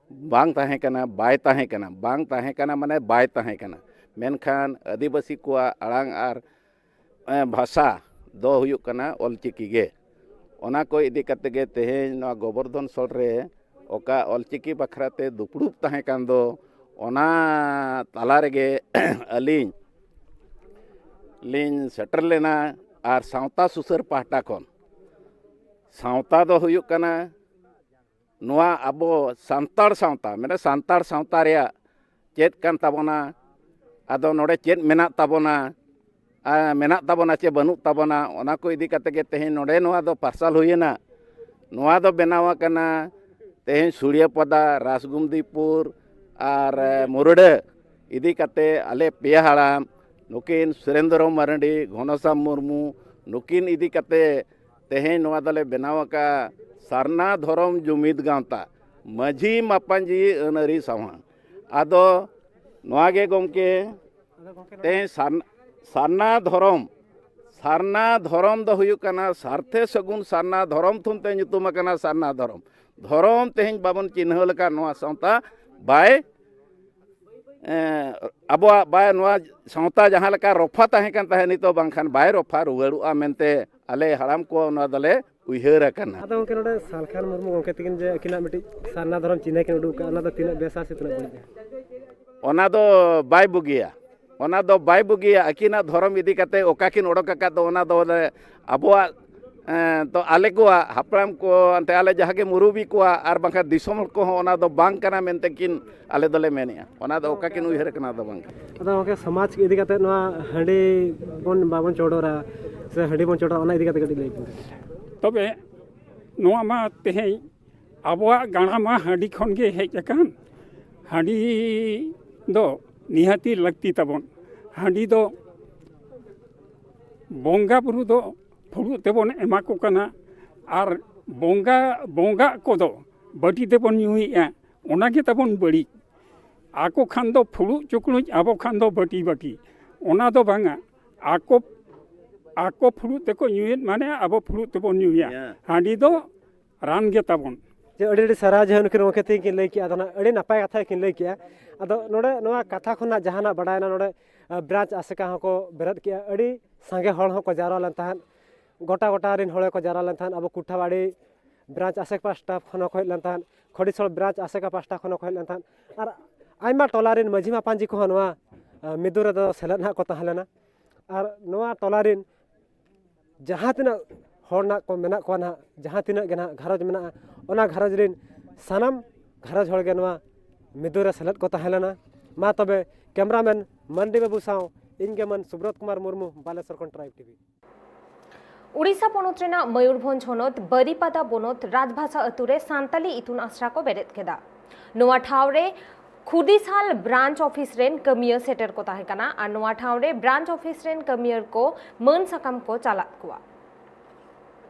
ᱵᱟᱝ ᱛᱟᱦᱮᱸ ᱠᱟᱱᱟ, ᱵᱟᱭ ᱛᱟᱦᱮᱸ ᱠᱟᱱᱟ, ᱵᱟᱝ ᱛᱟᱦᱮᱸ ᱠᱟᱱᱟ ᱢᱟᱱᱮ ᱵᱟᱭ ᱛᱟᱦᱮᱸ ᱠᱟᱱᱟ, ᱢᱮᱱᱠᱷᱟᱱ ᱟᱹᱫᱤᱵᱟᱹᱥᱤ ᱠᱚᱣᱟᱜ ᱟᱲᱟᱝ ᱟᱨ, ᱮ, ᱵᱷᱟᱥᱟ ᱫᱚ ᱦᱩᱭᱩᱜ ᱠᱟᱱᱟ ᱚᱞᱪᱤᱠᱤ ᱜᱮ᱾ ᱚᱱᱟ ᱠᱚ ᱤᱫᱤ ᱠᱟᱛᱮ ᱜᱮ ᱛᱮᱦᱮᱧ ᱱᱚᱣᱟ ᱜᱳᱵᱚᱨᱫᱷᱚᱱ ᱥᱚᱞ ᱨᱮ ᱚᱠᱟ ᱚᱞᱪᱤᱠᱤ ᱵᱟᱠᱷᱨᱟ ᱛᱮ ᱫᱩᱯᱲᱩᱵ ᱛᱟᱦᱮᱸ ᱠᱟᱱ ᱫᱚ, ᱚᱱᱟ ᱛᱟᱞᱟ ᱨᱮᱜᱮ ᱟᱹᱞᱤᱧ ᱞᱤᱧ ᱥᱮᱴᱮᱨ ᱞᱮᱱᱟ᱾ ᱟᱨ ᱥᱟᱶᱛᱟ ᱥᱩᱥᱟᱹᱨ ᱯᱟᱦᱴᱟ ᱠᱷᱚᱱ, ᱥᱟᱶᱛᱟ ᱫᱚ ᱦᱩᱭᱩᱜ ᱠᱟᱱᱟ ᱱᱚᱣᱟ ᱟᱵᱚ ᱥᱟᱱᱛᱟᱲ ᱥᱟᱶᱛᱟ, ᱢᱟᱱᱮ ᱥᱟᱱᱛᱟᱲ ᱥᱟᱶᱛᱟ ᱨᱮᱭᱟᱜ ᱪᱮᱫ ᱠᱟᱱ ᱛᱟᱵᱚᱱᱟ, ᱟᱫᱚ ᱱᱚᱰᱮ ᱪᱮᱫ ᱢᱮᱱᱟᱜ ᱛᱟᱵᱚᱱᱟ, ᱟᱨ ᱢᱮᱱᱟᱜ ᱛᱟᱵᱚᱱᱟ ᱪᱮ ᱵᱟᱹᱱᱩᱜ ᱛᱟᱵᱚᱱᱟ, ᱚᱱᱟ ᱠᱚ ᱤᱫᱤ ᱠᱟᱛᱮ ᱜᱮ ᱛᱮᱦᱮᱧ ᱱᱚᱰᱮ ᱱᱚᱣᱟ ᱫᱚ ᱯᱟᱨᱥᱟᱞ ᱦᱩᱭᱮᱱᱟ᱾ ᱱᱚᱣᱟ ᱫᱚ ᱵᱮᱱᱟᱣ ᱟᱠᱟᱱᱟ ᱛᱮᱦᱮᱧ ᱥᱩᱲᱤᱭᱟᱹᱯᱟᱫᱟ, ᱨᱟᱥᱜᱩᱢᱫᱤᱯᱩᱨ ᱟᱨ, ᱮ, ᱢᱩᱨᱰᱟᱹ ᱤᱫᱤ ᱠᱟᱛᱮ ᱟᱞᱮ ᱯᱮᱭᱟ ᱦᱟᱲᱟᱢ, ᱱᱩᱠᱤᱱ ᱥᱩᱨᱮᱱᱫᱨᱚ ᱢᱟᱨᱟᱱᱰᱤ, ᱜᱷᱚᱱᱚᱥᱟᱢ ᱢᱩᱨᱢᱩ, ᱱᱩᱠᱤᱱ ᱤᱫᱤ ᱠᱟᱛᱮ ᱛᱮᱦᱮᱧ ᱱᱚᱣᱟ ᱫᱚᱞᱮ ᱵᱮᱱᱟᱣ ᱟᱠᱟᱫᱼᱟ ᱥᱟᱨᱱᱟ ᱫᱷᱚᱨᱚᱢ ᱡᱩᱢᱤᱫ ᱜᱟᱶᱛᱟ, ᱢᱟᱹᱡᱷᱤ ᱢᱟᱯᱟᱧᱡᱤ ᱟᱹᱱ ᱟᱹᱨᱤ ᱥᱟᱶᱦᱟ᱾ ᱟᱫᱚ ᱱᱚᱣᱟ ᱜᱮ ᱜᱚᱢᱠᱮ, ᱟᱫᱚ ᱜᱚᱢᱠᱮ, ᱱᱚᱰᱮ ᱛᱮᱦᱮᱧ ᱥᱟᱨ-, ᱥᱟᱨᱱᱟ ᱫᱷᱚᱨᱚᱢ, ᱥᱟᱨᱱᱟ ᱫᱷᱚᱨᱚᱢ ᱫᱚ ᱦᱩᱭᱩᱜ ᱠᱟᱱᱟ ᱥᱟᱨᱛᱷᱮ ᱥᱟᱹᱜᱩᱱ ᱥᱟᱨᱱᱟ ᱫᱷᱚᱨᱚᱢ ᱛᱷᱩᱢ ᱛᱮ ᱧᱩᱛᱩᱢ ᱟᱠᱟᱱᱟ ᱥᱟᱨᱱᱟ ᱫᱷᱚᱨᱚᱢ᱾ ᱫᱷᱚᱨᱚᱢ ᱛᱮᱦᱮᱧ ᱵᱟᱵᱚᱱ ᱪᱤᱱᱦᱟᱹᱣ ᱞᱮᱠᱷᱟᱱ ᱱᱚᱣᱟ ᱥᱟᱶᱛᱟ ᱵᱟᱭ, ᱮᱸ, ᱟᱵᱚᱣᱟᱜ ᱵᱟᱭ, ᱱᱚᱣᱟ ᱥᱟᱶᱛᱟ ᱡᱟᱦᱟᱸ ᱞᱮᱠᱟ ᱨᱚᱯᱷᱟ ᱛᱟᱦᱮᱸ ᱠᱟᱱ ᱛᱟᱦᱮᱸᱫ, ᱱᱤᱛᱚᱜ ᱵᱟᱝᱠᱷᱟᱱ ᱵᱟᱭ ᱨᱚᱯᱷᱟ ᱨᱩᱣᱟᱹᱲᱚᱜᱼᱟ ᱢᱮᱱᱛᱮ ᱟᱞᱮ ᱦᱟᱲᱟᱢ ᱠᱚ ᱱᱚᱣᱟ ᱫᱚᱞᱮ ᱩᱭᱦᱟᱹᱨ ᱟᱠᱟᱱᱟ᱾ ᱟᱫᱚ ᱜᱚᱢᱠᱮ, ᱱᱚᱰᱮ ᱥᱟᱞᱠᱷᱟᱱ ᱢᱩᱨᱢᱩ ᱜᱚᱢᱠᱮ ᱛᱟᱹᱠᱤᱱ ᱡᱮ ᱟᱹᱠᱤᱱᱟᱜ ᱢᱤᱫᱴᱤᱡ ᱥᱟᱨᱱᱟ ᱫᱷᱚᱨᱚᱢ ᱪᱤᱱᱦᱟᱹ ᱠᱤᱱ ᱩᱰᱩᱠ ᱠᱟᱜᱼᱟ, ᱚᱱᱟ ᱫᱚ ᱛᱤᱱᱟᱹᱜ ᱵᱮᱥᱟ ᱥᱮ ᱛᱤᱱᱟᱹᱜ ᱵᱟᱹᱲᱤᱡᱼᱟ? ᱚᱱᱟ ᱫᱚ ᱵᱟᱭ ᱵᱩᱜᱤᱭᱟ, ᱚᱱᱟ ᱫᱚ ᱵᱟᱭ ᱵᱩᱜᱤᱭᱟ᱾ ᱟᱹᱠᱤᱱᱟᱜ ᱫᱷᱚᱨᱚᱢ ᱤᱫᱤ ᱠᱟᱛᱮ ᱚᱠᱟ ᱠᱤᱱ ᱚᱰᱚᱠ ᱟᱠᱟᱫ ᱫᱚ, ᱚᱱᱟ ᱫᱚ ᱵᱚᱞᱮ ᱟᱵᱚᱣᱟᱜ, ᱮᱸ, ᱛᱚ ᱟᱞᱮ ᱠᱚᱣᱟᱜ ᱦᱟᱯᱲᱟᱢ ᱠᱚ, ᱮᱱᱛᱮ ᱟᱞᱮ ᱡᱟᱦᱟᱸ ᱜᱮ ᱢᱩᱨᱩᱵᱤ ᱠᱚᱣᱟᱜ ᱟᱨ ᱵᱟᱝᱠᱷᱟᱱ ᱫᱤᱥᱚᱢ ᱦᱚᱲ ᱠᱚᱦᱚᱸ ᱚᱱᱟ ᱫᱚ ᱵᱟᱝ ᱠᱟᱱᱟ ᱢᱮᱱᱛᱮ ᱠᱤᱱ, ᱟᱞᱮ ᱫᱚᱞᱮ ᱢᱮᱱᱮᱜᱼᱟ᱾ ᱚᱱᱟ ᱫᱚ ᱚᱠᱟ ᱠᱤᱱ ᱩᱭᱦᱟᱹᱨ ᱠᱟᱱᱟ, ᱚᱱᱟ ᱫᱚ ᱵᱟᱝ ᱠᱟᱱᱟ᱾ ᱟᱫᱚ ᱜᱚᱢᱠᱮ, ᱥᱚᱢᱟᱡᱽ ᱤᱫᱤ ᱠᱟᱛᱮ ᱱᱚᱣᱟ ᱦᱟᱺᱰᱤ ᱵᱚᱱ, ᱵᱟᱵᱚᱱ ᱪᱚᱰᱚᱨᱟ ᱥᱮ ᱦᱟᱺᱰᱤ ᱵᱚᱱ ᱪᱚᱰᱚᱨᱟ, ᱚᱱᱟ ᱤᱫᱤ ᱠᱟᱛᱮ ᱠᱟᱹᱴᱤᱡ ᱞᱟᱹᱭ ᱵᱚᱱ᱾ ᱛᱚᱵᱮ ᱱᱚᱣᱟ ᱢᱟ ᱛᱮᱦᱮᱧ ᱟᱵᱚᱣᱟᱜ ᱜᱟᱲᱟ ᱢᱟ ᱦᱟᱺᱰᱤ ᱠᱷᱚᱱ ᱜᱮ ᱦᱮᱡ ᱟᱠᱟᱱ᱾ ᱦᱟᱺᱰᱤ ᱫᱚ ᱱᱤᱦᱟᱹᱛᱤ ᱞᱟᱹᱠᱛᱤ ᱛᱟᱵᱚᱱ᱾ ᱦᱟᱺᱰᱤ ᱫᱚ ᱵᱚᱸᱜᱟ ᱵᱩᱨᱩ ᱫᱚ ᱯᱷᱩᱲᱩᱜ ᱛᱮᱵᱚᱱ ᱮᱢᱟ ᱠᱚ ᱠᱟᱱᱟ, ᱟᱨ ᱵᱚᱸᱜᱟ, ᱵᱚᱸᱜᱟᱜ ᱠᱚᱫᱚ ᱵᱟᱹᱴᱤ ᱛᱮᱵᱚᱱ ᱧᱩᱭᱮᱫᱼᱟ᱾ ᱚᱱᱟ ᱜᱮ ᱛᱟᱵᱚᱱ ᱵᱟᱹᱲᱤᱡ᱾ ᱟᱠᱚ ᱠᱷᱟᱱ ᱫᱚ ᱯᱷᱩᱲᱩᱜ ᱪᱩᱠᱲᱩᱡ, ᱟᱵᱚ ᱠᱷᱟᱱ ᱫᱚ ᱵᱟᱹᱴᱤ ᱵᱟᱹᱴᱤ᱾ ᱚᱱᱟ ᱫᱚ ᱵᱟᱝᱟ, ᱟᱠᱚ, ᱟᱠᱚ ᱯᱷᱩᱲᱩᱜ ᱛᱮᱠᱚ ᱧᱩᱭᱮᱫ, ᱢᱟᱱᱮ ᱟᱵᱚ ᱯᱷᱩᱲᱩᱜ ᱛᱮᱵᱚᱱ ᱧᱩᱭᱟ᱾ ᱦᱮᱸ᱾ ᱦᱟᱺᱰᱤ ᱫᱚ ᱨᱟᱱ ᱜᱮ ᱛᱟᱵᱚᱱ᱾ ᱡᱮ ᱟᱹᱰᱤ ᱟᱹᱰᱤ ᱥᱟᱨᱦᱟᱣ, ᱡᱮ ᱱᱩᱠᱤᱱ ᱜᱚᱢᱠᱮ ᱛᱤᱠᱤᱱ ᱠᱤᱱ ᱞᱟᱹᱭ ᱠᱮᱜᱼᱟ, ᱟᱫᱚ ᱱᱟᱜ ᱟᱹᱰᱤ ᱱᱟᱯᱟᱭ ᱠᱟᱛᱷᱟ ᱜᱮᱠᱤᱱ ᱞᱟᱹᱭ ᱠᱮᱜᱼᱟ᱾ ᱟᱫᱚ ᱱᱚᱰᱮ ᱱᱚᱣᱟ ᱠᱟᱛᱷᱟ ᱠᱷᱚᱱᱟᱜ ᱡᱟᱦᱟᱱᱟᱜ ᱵᱟᱰᱟᱭᱮᱱᱟ, ᱱᱚᱰᱮ, ᱟ, ᱵᱨᱟᱧᱪ ᱟᱥᱮᱠᱟ ᱦᱚᱸᱠᱚ ᱵᱮᱨᱮᱫ ᱠᱮᱜᱼᱟ, ᱟᱹᱰᱤ ᱥᱟᱸᱜᱮ ᱦᱚᱲ ᱦᱚᱸᱠᱚ ᱡᱟᱣᱨᱟ ᱞᱮᱱ ᱛᱟᱦᱮᱸᱫ, ᱜᱚᱴᱟ ᱜᱚᱴᱟ ᱨᱮᱱ ᱦᱚᱲ ᱠᱚ ᱡᱟᱣᱨᱟ ᱞᱮᱱ ᱛᱟᱦᱮᱸᱫ, ᱟᱵᱚ ᱠᱩᱴᱷᱟᱵᱟᱲᱤ ᱵᱨᱟᱧᱪ ᱟᱥᱮᱠᱟ ᱯᱟᱦᱴᱟ ᱠᱷᱚᱱ ᱦᱚᱸᱠᱚ ᱦᱮᱡ ᱞᱮᱱ ᱛᱟᱦᱮᱸᱫ, ᱠᱷᱚᱰᱤᱥᱚᱲ ᱵᱨᱟᱧᱪ ᱟᱥᱮᱠᱟ ᱯᱟᱦᱴᱟ ᱠᱷᱚᱱ ᱦᱚᱸᱠᱚ ᱦᱮᱡ ᱞᱮᱱ ᱛᱟᱦᱮᱸᱫ, ᱟᱨ ᱟᱭᱢᱟ ᱴᱚᱞᱟ ᱨᱮᱱ ᱢᱟᱹᱡᱷᱤ ᱢᱟᱯᱟᱧᱡᱤ ᱠᱚᱦᱚᱸ ᱱᱚᱣᱟ, ᱟ, ᱢᱤᱫᱩ ᱨᱮᱫᱚ ᱥᱮᱞᱮᱫ ᱱᱟᱦᱟᱜ ᱠᱚ ᱛᱟᱦᱮᱸ ᱞᱮᱱᱟ᱾ ᱟᱨ ᱱᱚᱣᱟ ᱴᱚᱞᱟ ᱨᱮᱱ ᱡᱟᱦᱟᱸ ᱛᱤᱱᱟᱹᱜ ᱦᱚᱲ ᱱᱟᱜ ᱠᱚ ᱢᱮᱱᱟᱜ ᱠᱚᱣᱟ ᱱᱟᱦᱟᱜ, ᱡᱟᱦᱟᱸ ᱛᱤᱱᱟᱹᱜ ᱜᱮ ᱱᱟᱦᱟᱜ ᱜᱷᱟᱨᱚᱸᱡᱽ ᱢᱮᱱᱟᱜᱼᱟ, ᱚᱱᱟ ᱜᱷᱟᱨᱚᱸᱡᱽ ᱨᱮᱱ ᱥᱟᱱᱟᱢ ᱜᱷᱟᱨᱚᱸᱡᱽ ᱦᱚᱲ ᱜᱮ ᱱᱚᱣᱟ ᱢᱤᱫᱩᱱ ᱨᱮ ᱥᱮᱞᱮᱫ ᱠᱚ ᱛᱟᱦᱮᱸ ᱞᱮᱱᱟ᱾ ᱢᱟ ᱛᱚᱵᱮ, ᱠᱮᱢᱨᱟᱢᱮᱱ ᱢᱟᱱᱰᱤ ᱵᱟᱹᱵᱩ ᱥᱟᱶ ᱤᱧ ᱜᱮ ᱢᱟᱹᱱ ᱥᱩᱵᱨᱚᱛ ᱠᱩᱢᱟᱨ ᱢᱩᱨᱢᱩ, ᱵᱟᱞᱮᱥᱚᱨ ᱠᱷᱚᱱ ᱴᱨᱟᱭᱤᱵᱽ ᱴᱤᱵᱷᱤ᱾ ᱩᱲᱤᱥᱥᱟ ᱯᱚᱱᱚᱛ ᱨᱮᱱᱟᱜ ᱢᱚᱭᱩᱨᱵᱷᱚᱸᱡᱽ ᱦᱚᱱᱚᱛ ᱵᱟᱨᱤᱯᱟᱫᱟ ᱵᱚᱱᱚᱛ ᱨᱟᱡᱽᱵᱷᱟᱥᱟ ᱟᱹᱛᱩ ᱨᱮ ᱥᱟᱱᱛᱟᱞᱤ ᱤᱛᱩᱱ ᱟᱥᱲᱟ ᱠᱚ ᱵᱮᱨᱮᱫ ᱠᱮᱫᱟ᱾ ᱱᱚᱣᱟ ᱴᱷᱟᱶ ᱨᱮ ᱠᱷᱩᱫᱤᱥᱟᱞ ᱵᱨᱟᱧᱪ ᱚᱯᱷᱤᱥ ᱨᱮᱱ ᱠᱟᱹᱢᱤᱭᱟᱹ ᱥᱮᱴᱮᱨ ᱠᱚ ᱛᱟᱦᱮᱸ ᱠᱟᱱᱟ ᱟᱨ ᱱᱚᱣᱟ ᱴᱷᱟᱶ ᱨᱮ ᱵᱨᱟᱧᱪ ᱚᱯᱷᱤᱥ ᱨᱮᱱ ᱠᱟᱹᱢᱤᱭᱟᱹ ᱠᱚ ᱢᱟᱹᱱ ᱥᱟᱠᱟᱢ ᱠᱚ ᱪᱟᱞᱟᱫ ᱠᱚᱣᱟ᱾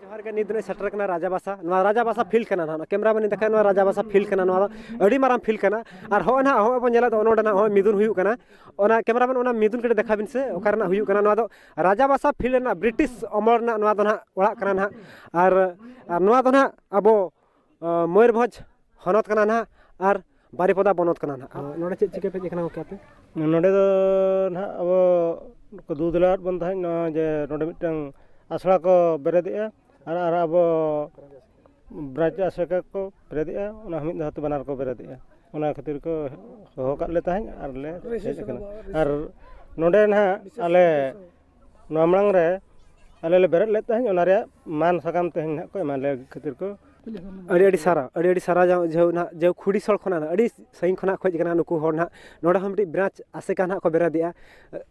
ᱡᱚᱦᱟᱨ ᱜᱮ, ᱱᱤᱛ ᱫᱚ ᱥᱮᱴᱮᱨ ᱠᱟᱱᱟ ᱨᱟᱡᱟᱵᱟᱥᱟ᱾ ᱱᱚᱣᱟ ᱨᱟᱡᱟᱵᱟᱥᱟ ᱯᱷᱤᱞᱰ ᱠᱟᱱᱟ ᱱᱟᱦᱟᱜ, ᱠᱮᱢᱨᱟ ᱢᱮᱱ ᱫᱮᱠᱷᱟᱣ, ᱱᱚᱣᱟ ᱨᱟᱡᱟᱵᱟᱥᱟ ᱯᱷᱤᱞᱰ ᱠᱟᱱᱟ, ᱱᱚᱣᱟ ᱫᱚ ᱟᱹᱰᱤ ᱢᱟᱨᱟᱝ ᱯᱷᱤᱞᱰ ᱠᱟᱱᱟ᱾ ᱟᱨ ᱦᱚᱸᱜᱼᱚᱭ ᱱᱟᱦᱟᱜ, ᱦᱚᱸᱜᱼᱚᱭ ᱵᱚᱱ ᱧᱮᱞᱮᱫ ᱫᱚ, ᱱᱚᱰᱮ ᱱᱟᱦᱟᱜ ᱦᱚᱸᱜᱼᱚᱭ ᱢᱤᱫᱩᱱ ᱦᱩᱭᱩᱜ ᱠᱟᱱᱟ᱾ ᱚᱱᱟ ᱠᱮᱢᱨᱟ ᱢᱮᱱ, ᱚᱱᱟ ᱢᱤᱫᱩᱱ ᱠᱟᱹᱴᱤᱡ ᱫᱮᱠᱷᱟᱣ ᱵᱤᱱ ᱥᱮ, ᱚᱠᱟ ᱨᱮᱱᱟᱜ ᱦᱩᱭᱩᱜ ᱠᱟᱱᱟ᱾ ᱱᱚᱣᱟ ᱫᱚ ᱨᱟᱡᱟᱵᱟᱥᱟ ᱯᱷᱤᱞᱰ ᱨᱮᱱᱟᱜ ᱵᱨᱤᱴᱤᱥ ᱚᱢᱚᱞ ᱨᱮᱱᱟᱜ ᱱᱚᱣᱟ ᱫᱚ ᱱᱟᱦᱟᱜ ᱚᱲᱟᱜ ᱠᱟᱱᱟ ᱱᱟᱦᱟᱜ᱾ ᱟᱨ, ᱟᱨ ᱱᱚᱣᱟ ᱫᱚ ᱱᱟᱦᱟᱜ ᱟᱵᱚ ᱟᱸ, ᱢᱚᱭᱩᱨᱵᱷᱚᱸᱡᱽ ᱦᱚᱱᱚᱛ ᱠᱟᱱᱟ ᱱᱟᱦᱟᱜ ᱟᱨ ᱵᱟᱨᱤᱯᱚᱫᱟ ᱵᱚᱱᱚᱛ ᱠᱟᱱᱟ ᱱᱟᱦᱟᱜ᱾ ᱟᱸ, ᱱᱚᱰᱮ ᱪᱮᱫ ᱪᱤᱠᱟᱹ ᱯᱮ ᱦᱮᱡ ᱟᱠᱟᱱᱟ ᱜᱚᱢᱠᱮ ᱟᱯᱮ? ᱱᱚᱰᱮ ᱫᱚ ᱱᱟᱦᱟᱜ ᱟᱵᱚ ᱠᱚ ᱫᱩ ᱫᱩᱞᱟᱹᱲ ᱵᱚᱱ ᱛᱟᱦᱮᱸᱫ, ᱱᱚᱣᱟ ᱡᱮ ᱱᱚᱰᱮ ᱢᱤᱫᱴᱟᱝ ᱟᱥᱲᱟ ᱠᱚ ᱵᱮᱨᱮᱫᱮᱜᱼᱟ ᱟᱨ, ᱟᱨ ᱟᱵᱚ ᱵᱨᱟᱧᱪ ᱟᱥᱲᱟ ᱠᱚ ᱵᱮᱨᱮᱫᱮᱜᱼᱟ, ᱚᱱᱟ ᱢᱤᱫ ᱫᱷᱟᱣ ᱛᱮ ᱵᱟᱱᱟᱨ ᱠᱚ ᱵᱮᱨᱮᱫᱮᱜᱼᱟ᱾ ᱚᱱᱟ ᱠᱷᱟᱹᱛᱤᱨ ᱠᱚ ᱦᱚᱦᱚ ᱠᱟᱜ ᱞᱮ ᱛᱟᱦᱮᱸᱫ ᱟᱨ ᱞᱮ ᱦᱮᱡ ᱟᱠᱟᱱᱟ᱾ ᱟᱨ ᱱᱚᱰᱮ ᱱᱟᱦᱟᱜ ᱟᱞᱮ ᱱᱚᱣᱟ ᱢᱟᱲᱟᱝ ᱨᱮ ᱟᱞᱮ ᱞᱮ ᱵᱮᱨᱮᱫ ᱞᱮᱫ ᱛᱟᱦᱮᱸᱫ, ᱚᱱᱟ ᱨᱮᱭᱟᱜ ᱢᱟᱱ ᱥᱟᱠᱟᱢ ᱛᱮᱦᱮᱧ ᱱᱟᱦᱟᱜ ᱠᱚ ᱮᱢᱟ ᱞᱮ ᱠᱷᱟᱹᱛᱤᱨ ᱠᱚ᱾ ᱟᱹᱰᱤ ᱟᱹᱰᱤ ᱥᱟᱨᱦᱟᱣ, ᱟᱹᱰᱤ ᱟᱹᱰᱤ ᱥᱟᱨᱦᱟᱣ᱾ ᱡᱟᱦᱟᱸ, ᱡᱟᱦᱟᱸ ᱱᱟᱦᱟᱜ, ᱡᱟᱦᱟᱸ ᱠᱷᱩᱲᱤ ᱥᱚᱲ ᱠᱷᱚᱱᱟᱜ ᱱᱟᱦᱟᱜ, ᱟᱹᱰᱤ ᱥᱟᱺᱜᱤᱧ ᱠᱷᱚᱱᱟᱜ ᱠᱚ ᱦᱮᱡ ᱟᱠᱟᱱᱟ ᱱᱩᱠᱩ ᱦᱚᱲ ᱱᱟᱦᱟᱜ᱾ ᱱᱚᱰᱮ ᱦᱚᱸ ᱢᱤᱫᱴᱤᱡ ᱵᱨᱟᱧᱪ ᱟᱥᱮᱠᱟ ᱱᱟᱦᱟᱜ ᱠᱚ ᱵᱮᱨᱮᱫᱮᱜᱼᱟ,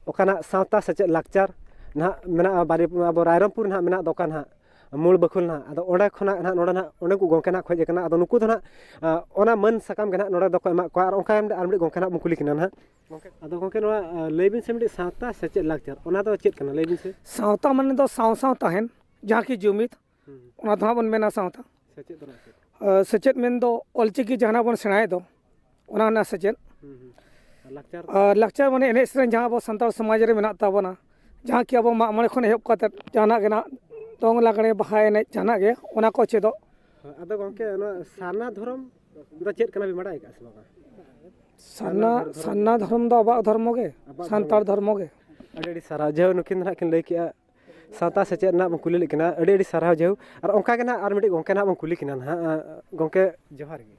ᱚᱠᱟ ᱱᱟᱦᱟᱜ ᱥᱟᱶᱛᱟ ᱥᱮᱪᱮᱫ ᱞᱟᱠᱪᱟᱨ ᱱᱟᱦᱟᱜ ᱢᱮᱱᱟᱜᱼᱟ, ᱵᱟᱨᱤ-, ᱟᱵᱚ ᱨᱟᱭᱨᱚᱝᱯᱩᱨ ᱱᱟᱦᱟᱜ ᱢᱮᱱᱟᱜ ᱫᱚ ᱚᱠᱟ ᱱᱟᱦᱟᱜ ᱢᱩᱞ ᱵᱟᱹᱠᱷᱩᱞ ᱱᱟᱦᱟᱜ᱾ ᱟᱫᱚ ᱚᱸᱰᱮ ᱠᱷᱚᱱᱟᱜ ᱱᱟᱦᱟᱜ, ᱱᱚᱰᱮ ᱱᱟᱦᱟᱜ, ᱚᱸᱰᱮ ᱠᱚ ᱜᱚᱢᱠᱮ ᱱᱟᱦᱟᱜ ᱠᱚ ᱦᱮᱡ ᱟᱠᱟᱱᱟ᱾ ᱟᱫᱚ ᱱᱩᱠᱩ ᱫᱚ ᱱᱟᱦᱟᱜ, ᱟᱸ, ᱚᱱᱟ ᱢᱟᱹᱱ ᱥᱟᱠᱟᱢ ᱜᱮ ᱱᱟᱦᱟᱜ ᱱᱚᱰᱮ ᱫᱚᱠᱚ ᱮᱢᱟᱜ ᱠᱚᱣᱟ᱾ ᱟᱨ ᱚᱱᱠᱟ ᱟᱨ ᱢᱤᱫᱴᱤᱡ ᱜᱚᱢᱠᱮ ᱱᱟᱦᱟᱜ ᱵᱚᱱ ᱠᱩᱞᱤ ᱠᱤᱱᱟ ᱱᱟᱦᱟᱜ᱾ ᱜᱚᱢᱠᱮ, ᱟᱫᱚ ᱜᱚᱢᱠᱮ, ᱱᱚᱣᱟ, ᱟᱸ, ᱞᱟᱹᱭ ᱵᱤᱱ ᱥᱮ, ᱢᱤᱫᱴᱤᱡ ᱥᱟᱶᱛᱟ ᱥᱮᱪᱮᱫ ᱞᱟᱠᱪᱟᱨ, ᱚᱱᱟ ᱫᱚ ᱪᱮᱫ ᱠᱟᱱᱟ? ᱞᱟᱹᱭ ᱵᱤᱱ ᱥᱮ᱾ ᱥᱟᱶᱛᱟ ᱢᱟᱱᱮ ᱫᱚ ᱥᱟᱶ ᱥᱟᱶ ᱛᱟᱦᱮᱱ, ᱡᱟᱦᱟᱸ ᱠᱤ ᱡᱩᱢᱤᱫ, ᱦᱩᱸ, ᱦᱩᱸ᱾ ᱚᱱᱟ ᱫᱚ ᱦᱟᱸᱜ ᱵᱚᱱ ᱢᱮᱱᱟ ᱥᱟᱶᱛᱟ᱾ ᱥᱮᱪᱮᱫ ᱫᱚ ᱱᱟᱜ ᱪᱮᱫ? ᱟᱸ, ᱥᱮᱪᱮᱫ ᱢᱮᱱ ᱫᱚ ᱚᱞᱪᱤᱠᱤ ᱡᱟᱦᱟᱱᱟᱜ ᱵᱚᱱ ᱥᱮᱬᱟᱭᱮᱫ ᱫᱚ, ᱚᱱᱟ ᱨᱮᱱᱟᱜ ᱥᱮᱪᱮᱫ᱾ ᱦᱩᱸ, ᱦᱩᱸ᱾ ᱟᱨ ᱞᱟᱠᱪᱟᱨ? ᱟᱨ ᱞᱟᱠᱪᱟᱨ ᱢᱟᱱᱮ ᱮᱱᱮᱡ ᱥᱮᱨᱮᱧ ᱡᱟᱦᱟᱸ ᱟᱵᱚ ᱥᱟᱱᱛᱟᱲ ᱥᱚᱢᱟᱡᱽ ᱨᱮ ᱢᱮᱱᱟᱜ ᱛᱟᱵᱚᱱᱟ, ᱡᱟᱦᱟᱸ ᱠᱤ ᱟᱵᱚ ᱢᱟᱜ ᱢᱚᱬᱮ ᱠᱷᱚᱱ ᱮᱦᱚᱵ ᱠᱟᱛᱮᱫ ᱡᱟᱦᱟᱱᱟᱜ ᱜᱮ ᱱᱟᱜ, ᱫᱚᱝ ᱞᱟᱜᱽᱬᱮ, ᱵᱟᱦᱟ ᱮᱱᱮᱡ, ᱡᱟᱦᱟᱱᱟᱜ ᱜᱮ, ᱚᱱᱟ ᱠᱚ ᱪᱮᱫᱚᱜ᱾ ᱦᱳᱭ, ᱟᱫᱚ ᱜᱚᱢᱠᱮ, ᱱᱚᱣᱟ ᱥᱟᱨᱱᱟ ᱫᱷᱚᱨᱚᱢ ᱫᱚ ᱪᱮᱫ ᱠᱟᱱᱟ ᱵᱤᱱ ᱵᱟᱲᱟᱭ ᱟᱠᱟᱫᱼᱟ ᱥᱮ ᱵᱟᱝᱟ? ᱥᱟᱨᱱᱟ, ᱥᱟᱨᱱᱟ ᱫᱷᱚᱨᱚᱢ ᱫᱚ ᱟᱵᱚᱣᱟᱜ ᱫᱷᱚᱨᱢᱚ ᱜᱮ, ᱟᱵᱚᱣᱟᱜ ᱥᱟᱱᱛᱟᱲ ᱫᱷᱚᱨᱢᱚ ᱜᱮ᱾ ᱟᱹᱰᱤ ᱟᱹᱰᱤ ᱥᱟᱨᱦᱟᱣ᱾ ᱡᱟᱭᱦᱳᱠ, ᱱᱩᱠᱤᱱ ᱫᱚ ᱱᱟᱦᱟᱜ ᱠᱤᱱ ᱞᱟᱹᱭ ᱠᱮᱜᱼᱟ, ᱥᱟᱶᱛᱟ ᱥᱮᱪᱮᱫ ᱨᱮᱱᱟᱜ ᱵᱚᱱ ᱠᱩᱞᱤ ᱞᱮᱫ ᱠᱤᱱᱟ, ᱟᱹᱰᱤ ᱟᱹᱰᱤ ᱥᱟᱨᱦᱟᱣ᱾ ᱡᱟᱭᱦᱳᱠ, ᱟᱨ ᱚᱱᱠᱟ ᱜᱮ ᱱᱟᱦᱟᱜ ᱟᱨ ᱢᱤᱫᱴᱤᱡ ᱜᱚᱢᱠᱮ ᱱᱟᱦᱟᱜ ᱵᱚᱱ ᱠᱩᱞᱤ ᱠᱤᱱᱟ ᱱᱟᱦᱟᱜ᱾ ᱟᱸ, ᱜᱚᱢᱠᱮ, ᱡᱚᱦᱟᱨ ᱜᱮ᱾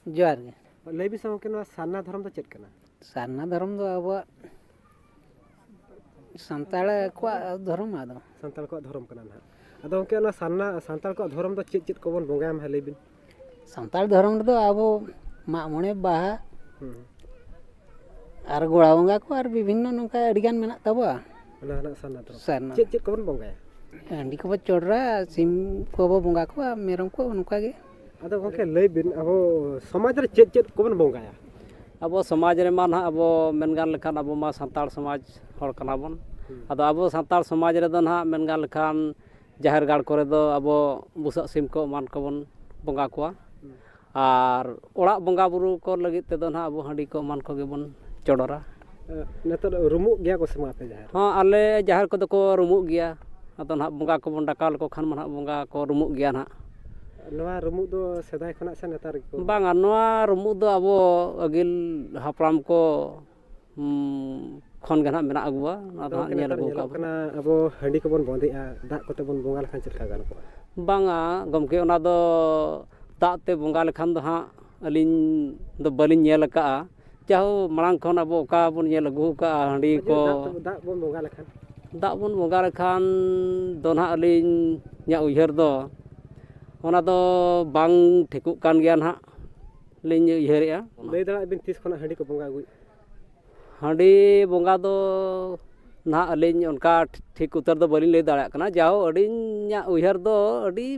ᱡᱚᱦᱟᱨ ᱜᱮ᱾ ᱞᱟᱹᱭ ᱵᱤᱱ ᱥᱮ ᱜᱚᱢᱠᱮ, ᱱᱚᱣᱟ ᱥᱟᱨᱱᱟ ᱫᱷᱚᱨᱚᱢ ᱫᱚ ᱪᱮᱫ ᱠᱟᱱᱟ? ᱥᱟᱨᱱᱟ ᱫᱷᱚᱨᱚᱢ ᱫᱚ ᱟᱵᱚᱣᱟᱜ ᱥᱟᱱᱛᱟᱲ ᱠᱚᱣᱟᱜ ᱫᱷᱚᱨᱚᱢ᱾ ᱟᱫᱚ ᱥᱟᱱᱛᱟᱲ ᱠᱚᱣᱟᱜ ᱫᱷᱚᱨᱚᱢ ᱠᱟᱱᱟ ᱱᱟᱦᱟᱜ᱾ ᱟᱫᱚ ᱜᱚᱢᱠᱮ, ᱚᱱᱟ ᱥᱟᱨᱱᱟ, ᱥᱟᱱᱛᱟᱲ ᱠᱚᱣᱟᱜ ᱫᱷᱚᱨᱚᱢ ᱫᱚ ᱪᱮᱫ ᱪᱮᱫ ᱠᱚᱵᱚᱱ ᱵᱚᱸᱜᱟᱭᱟ, ᱢᱟ ᱞᱟᱹᱭ ᱵᱤᱱ? ᱥᱟᱱᱛᱟᱲ ᱫᱷᱚᱨᱚᱢ ᱨᱮᱫᱚ ᱟᱵᱚ ᱢᱟᱜ ᱢᱚᱬᱮ, ᱵᱟᱦᱟ, ᱦᱩᱸ᱾ ᱟᱨ ᱜᱚᱲᱟ ᱵᱚᱸᱜᱟ ᱠᱚ ᱟᱨ ᱵᱤᱵᱷᱤᱱᱱᱚ ᱱᱚᱝᱠᱟ ᱟᱹᱰᱤᱜᱟᱱ ᱢᱮᱱᱟᱜ ᱛᱟᱵᱚᱣᱟ᱾ ᱚᱱᱟ ᱦᱮᱱᱟᱜ ᱥᱟᱨᱱᱟ ᱫᱷᱚᱨᱚᱢ᱾ ᱥᱟᱨᱱᱟ᱾ ᱪᱮᱫ ᱪᱮᱫ ᱠᱚᱵᱚᱱ ᱵᱚᱸᱜᱟᱭᱟ? ᱦᱟᱺᱰᱤ ᱠᱚᱵᱚ ᱪᱚᱰᱚᱨᱟ, ᱥᱤᱢ ᱠᱚᱵᱚ ᱵᱚᱸᱜᱟ ᱠᱚᱣᱟ, ᱢᱮᱨᱚᱢ ᱠᱚ, ᱱᱚᱝᱠᱟ ᱜᱮ᱾ ᱟᱫᱚ ᱜᱚᱢᱠᱮ, ᱞᱟᱹᱭ ᱵᱤᱱ, ᱟᱵᱚ ᱥᱚᱢᱟᱡᱽ ᱨᱮ ᱪᱮᱫ ᱪᱮᱫ ᱠᱚᱵᱚᱱ ᱵᱚᱸᱜᱟᱭᱟ? ᱟᱵᱚ ᱥᱚᱢᱟᱡᱽ ᱨᱮᱢᱟ ᱱᱟᱦᱟᱜ ᱟᱵᱚ ᱢᱮᱱ ᱜᱟᱱ ᱞᱮᱠᱷᱟᱱ ᱟᱵᱚ ᱢᱟ ᱥᱟᱱᱛᱟᱲ ᱥᱚᱢᱟᱡᱽ ᱦᱚᱲ ᱠᱟᱱᱟ ᱵᱚᱱ᱾ ᱦᱩᱸ᱾ ᱟᱫᱚ ᱟᱵᱚ ᱥᱟᱱᱛᱟᱲ ᱥᱚᱢᱟᱡᱽ ᱨᱮᱫᱚ ᱱᱟᱦᱟᱜ ᱢᱮᱱ ᱜᱟᱱ ᱞᱮᱠᱷᱟᱱ ᱡᱟᱦᱮᱨ ᱜᱟᱲ ᱠᱚᱨᱮ ᱫᱚ ᱟᱵᱚ ᱵᱩᱥᱟᱹᱜ ᱥᱤᱢ ᱠᱚ ᱮᱢᱟᱱ ᱠᱚᱵᱚᱱ ᱵᱚᱸᱜᱟ ᱠᱚᱣᱟ᱾ ᱦᱩᱸ᱾ ᱟᱨ ᱚᱲᱟᱜ ᱵᱚᱸᱜᱟ ᱵᱩᱨᱩ ᱠᱚ ᱞᱟᱹᱜᱤᱫ ᱛᱮᱫᱚ ᱱᱟᱦᱟᱜ ᱟᱵᱚ ᱦᱟᱺᱰᱤ ᱠᱚ ᱮᱢᱟᱱ ᱠᱚᱜᱮ ᱵᱚᱱ ᱪᱚᱰᱚᱨᱟ᱾ ᱮ, ᱱᱮᱛᱟᱨ ᱨᱩᱢᱩᱜ ᱜᱮᱭᱟ ᱠᱚ ᱥᱮ ᱵᱟᱝ ᱟᱯᱮ ᱡᱟᱦᱮᱨ? ᱦᱚᱸ, ᱟᱞᱮ ᱡᱟᱦᱮᱨ ᱠᱚᱫᱚ ᱠᱚ ᱨᱩᱢᱩᱜ ᱜᱮᱭᱟ᱾ ᱟᱫᱚ ᱱᱟᱦᱟᱜ ᱵᱚᱸᱜᱟ ᱠᱚᱵᱚᱱ ᱰᱟᱠᱟᱣ ᱞᱮᱠᱚ ᱠᱷᱟᱱ ᱢᱟ ᱱᱟᱦᱟᱜ ᱵᱚᱸᱜᱟ ᱠᱚ ᱨᱩᱢᱩᱜ ᱜᱮᱭᱟ ᱱᱟᱦᱟᱜ᱾ ᱱᱚᱣᱟ ᱨᱩᱢᱩᱜ ᱫᱚ ᱥᱮᱫᱟᱭ ᱠᱷᱚᱱᱟᱜ ᱥᱮ ᱱᱮᱛᱟᱨ ᱜᱮᱠᱚ? ᱵᱟᱝᱟ, ᱱᱚᱣᱟ ᱨᱩᱢᱩᱜ ᱫᱚ ᱟᱵᱚ ᱟᱹᱜᱤᱞ ᱦᱟᱯᱲᱟᱢ ᱠᱚ, ᱩᱸ, ᱠᱷᱚᱱ ᱜᱮ ᱱᱟᱦᱟᱜ ᱢᱮᱱᱟᱜ ᱟᱹᱜᱩᱣᱟ᱾ ᱚᱱᱟ ᱫᱚ ᱟᱫᱚ ᱦᱟᱸᱜ ᱜᱚᱢᱠᱮ, ᱧᱮᱞ ᱱᱮᱛᱟᱨ ᱟᱹᱜᱩ ᱧᱮᱞᱚᱜ ᱟᱠᱟᱫ ᱵᱚᱱ᱾ ᱠᱟᱱᱟ, ᱟᱵᱚ ᱦᱟᱺᱰᱤ ᱠᱚᱵᱚᱱ ᱵᱚᱸᱫᱮᱜᱼᱟ, ᱫᱟᱜ ᱠᱚᱛᱮ ᱵᱚᱱ ᱵᱚᱸᱜᱟ ᱞᱮᱠᱷᱟᱱ ᱪᱮᱫ ᱞᱮᱠᱟ ᱜᱟᱱ ᱠᱚᱜᱼᱟ? ᱵᱟᱝᱟ ᱜᱚᱢᱠᱮ, ᱚᱱᱟ ᱫᱚ ᱫᱟᱜ ᱛᱮ ᱵᱚᱸᱜᱟ ᱞᱮᱠᱷᱟᱱ ᱫᱚ ᱦᱟᱸᱜ ᱟᱹᱞᱤᱧ ᱫᱚ ᱵᱟᱹᱞᱤᱧ ᱧᱮᱞ ᱟᱠᱟᱫᱼᱟ᱾ ᱡᱟᱦᱳ, ᱢᱟᱲᱟᱝ ᱠᱷᱚᱱ ᱟᱵᱚ ᱚᱠᱟ ᱵᱚᱱ ᱧᱮᱞ ᱟᱹᱜᱩ ᱟᱠᱟᱫᱼᱟ, ᱦᱟᱺᱰᱤ ᱵᱟᱝ ᱠᱚ᱾ ᱫᱟᱜ ᱛᱮ, ᱫᱟᱜ ᱵᱚᱱ ᱵᱚᱸᱜᱟ ᱞᱮᱠᱷᱟᱱ? ᱫᱟᱜ ᱵᱚᱱ ᱵᱚᱸᱜᱟ ᱞᱮᱠᱷᱟᱱ ᱫᱚ ᱱᱟᱦᱟᱜ ᱟᱹᱞᱤᱧᱟᱜ ᱩᱭᱦᱟᱹᱨ ᱫᱚ ᱚᱱᱟ ᱫᱚ ᱵᱟᱝ ᱴᱷᱤᱠᱚᱜ ᱠᱟᱱ ᱜᱮᱭᱟ ᱱᱟᱦᱟᱜ, ᱞᱤᱧ ᱩᱭᱦᱟᱹᱨᱮᱜᱼᱟ᱾ ᱞᱟᱹᱭ ᱫᱟᱲᱮᱭᱟᱜ ᱵᱤᱱ ᱛᱤᱥ ᱠᱷᱚᱱᱟᱜ ᱦᱟᱺᱰᱤ ᱠᱚ ᱵᱚᱸᱜᱟ ᱟᱹᱜᱩᱭᱮᱫ? ᱦᱟᱺᱰᱤ ᱵᱚᱸᱜᱟ ᱫᱚ ᱱᱟᱦᱟᱜ ᱟᱹᱞᱤᱧ ᱚᱱᱠᱟ ᱴᱷᱤᱠ ᱩᱛᱟᱹᱨ ᱫᱚ ᱵᱟᱹᱞᱤᱧ ᱞᱟᱹᱭ ᱫᱟᱲᱮᱭᱟᱜ ᱠᱟᱱᱟ᱾ ᱡᱟᱣ ᱟᱹᱞᱤᱧᱟᱜ ᱩᱭᱦᱟᱹᱨ ᱫᱚ ᱟᱹᱰᱤ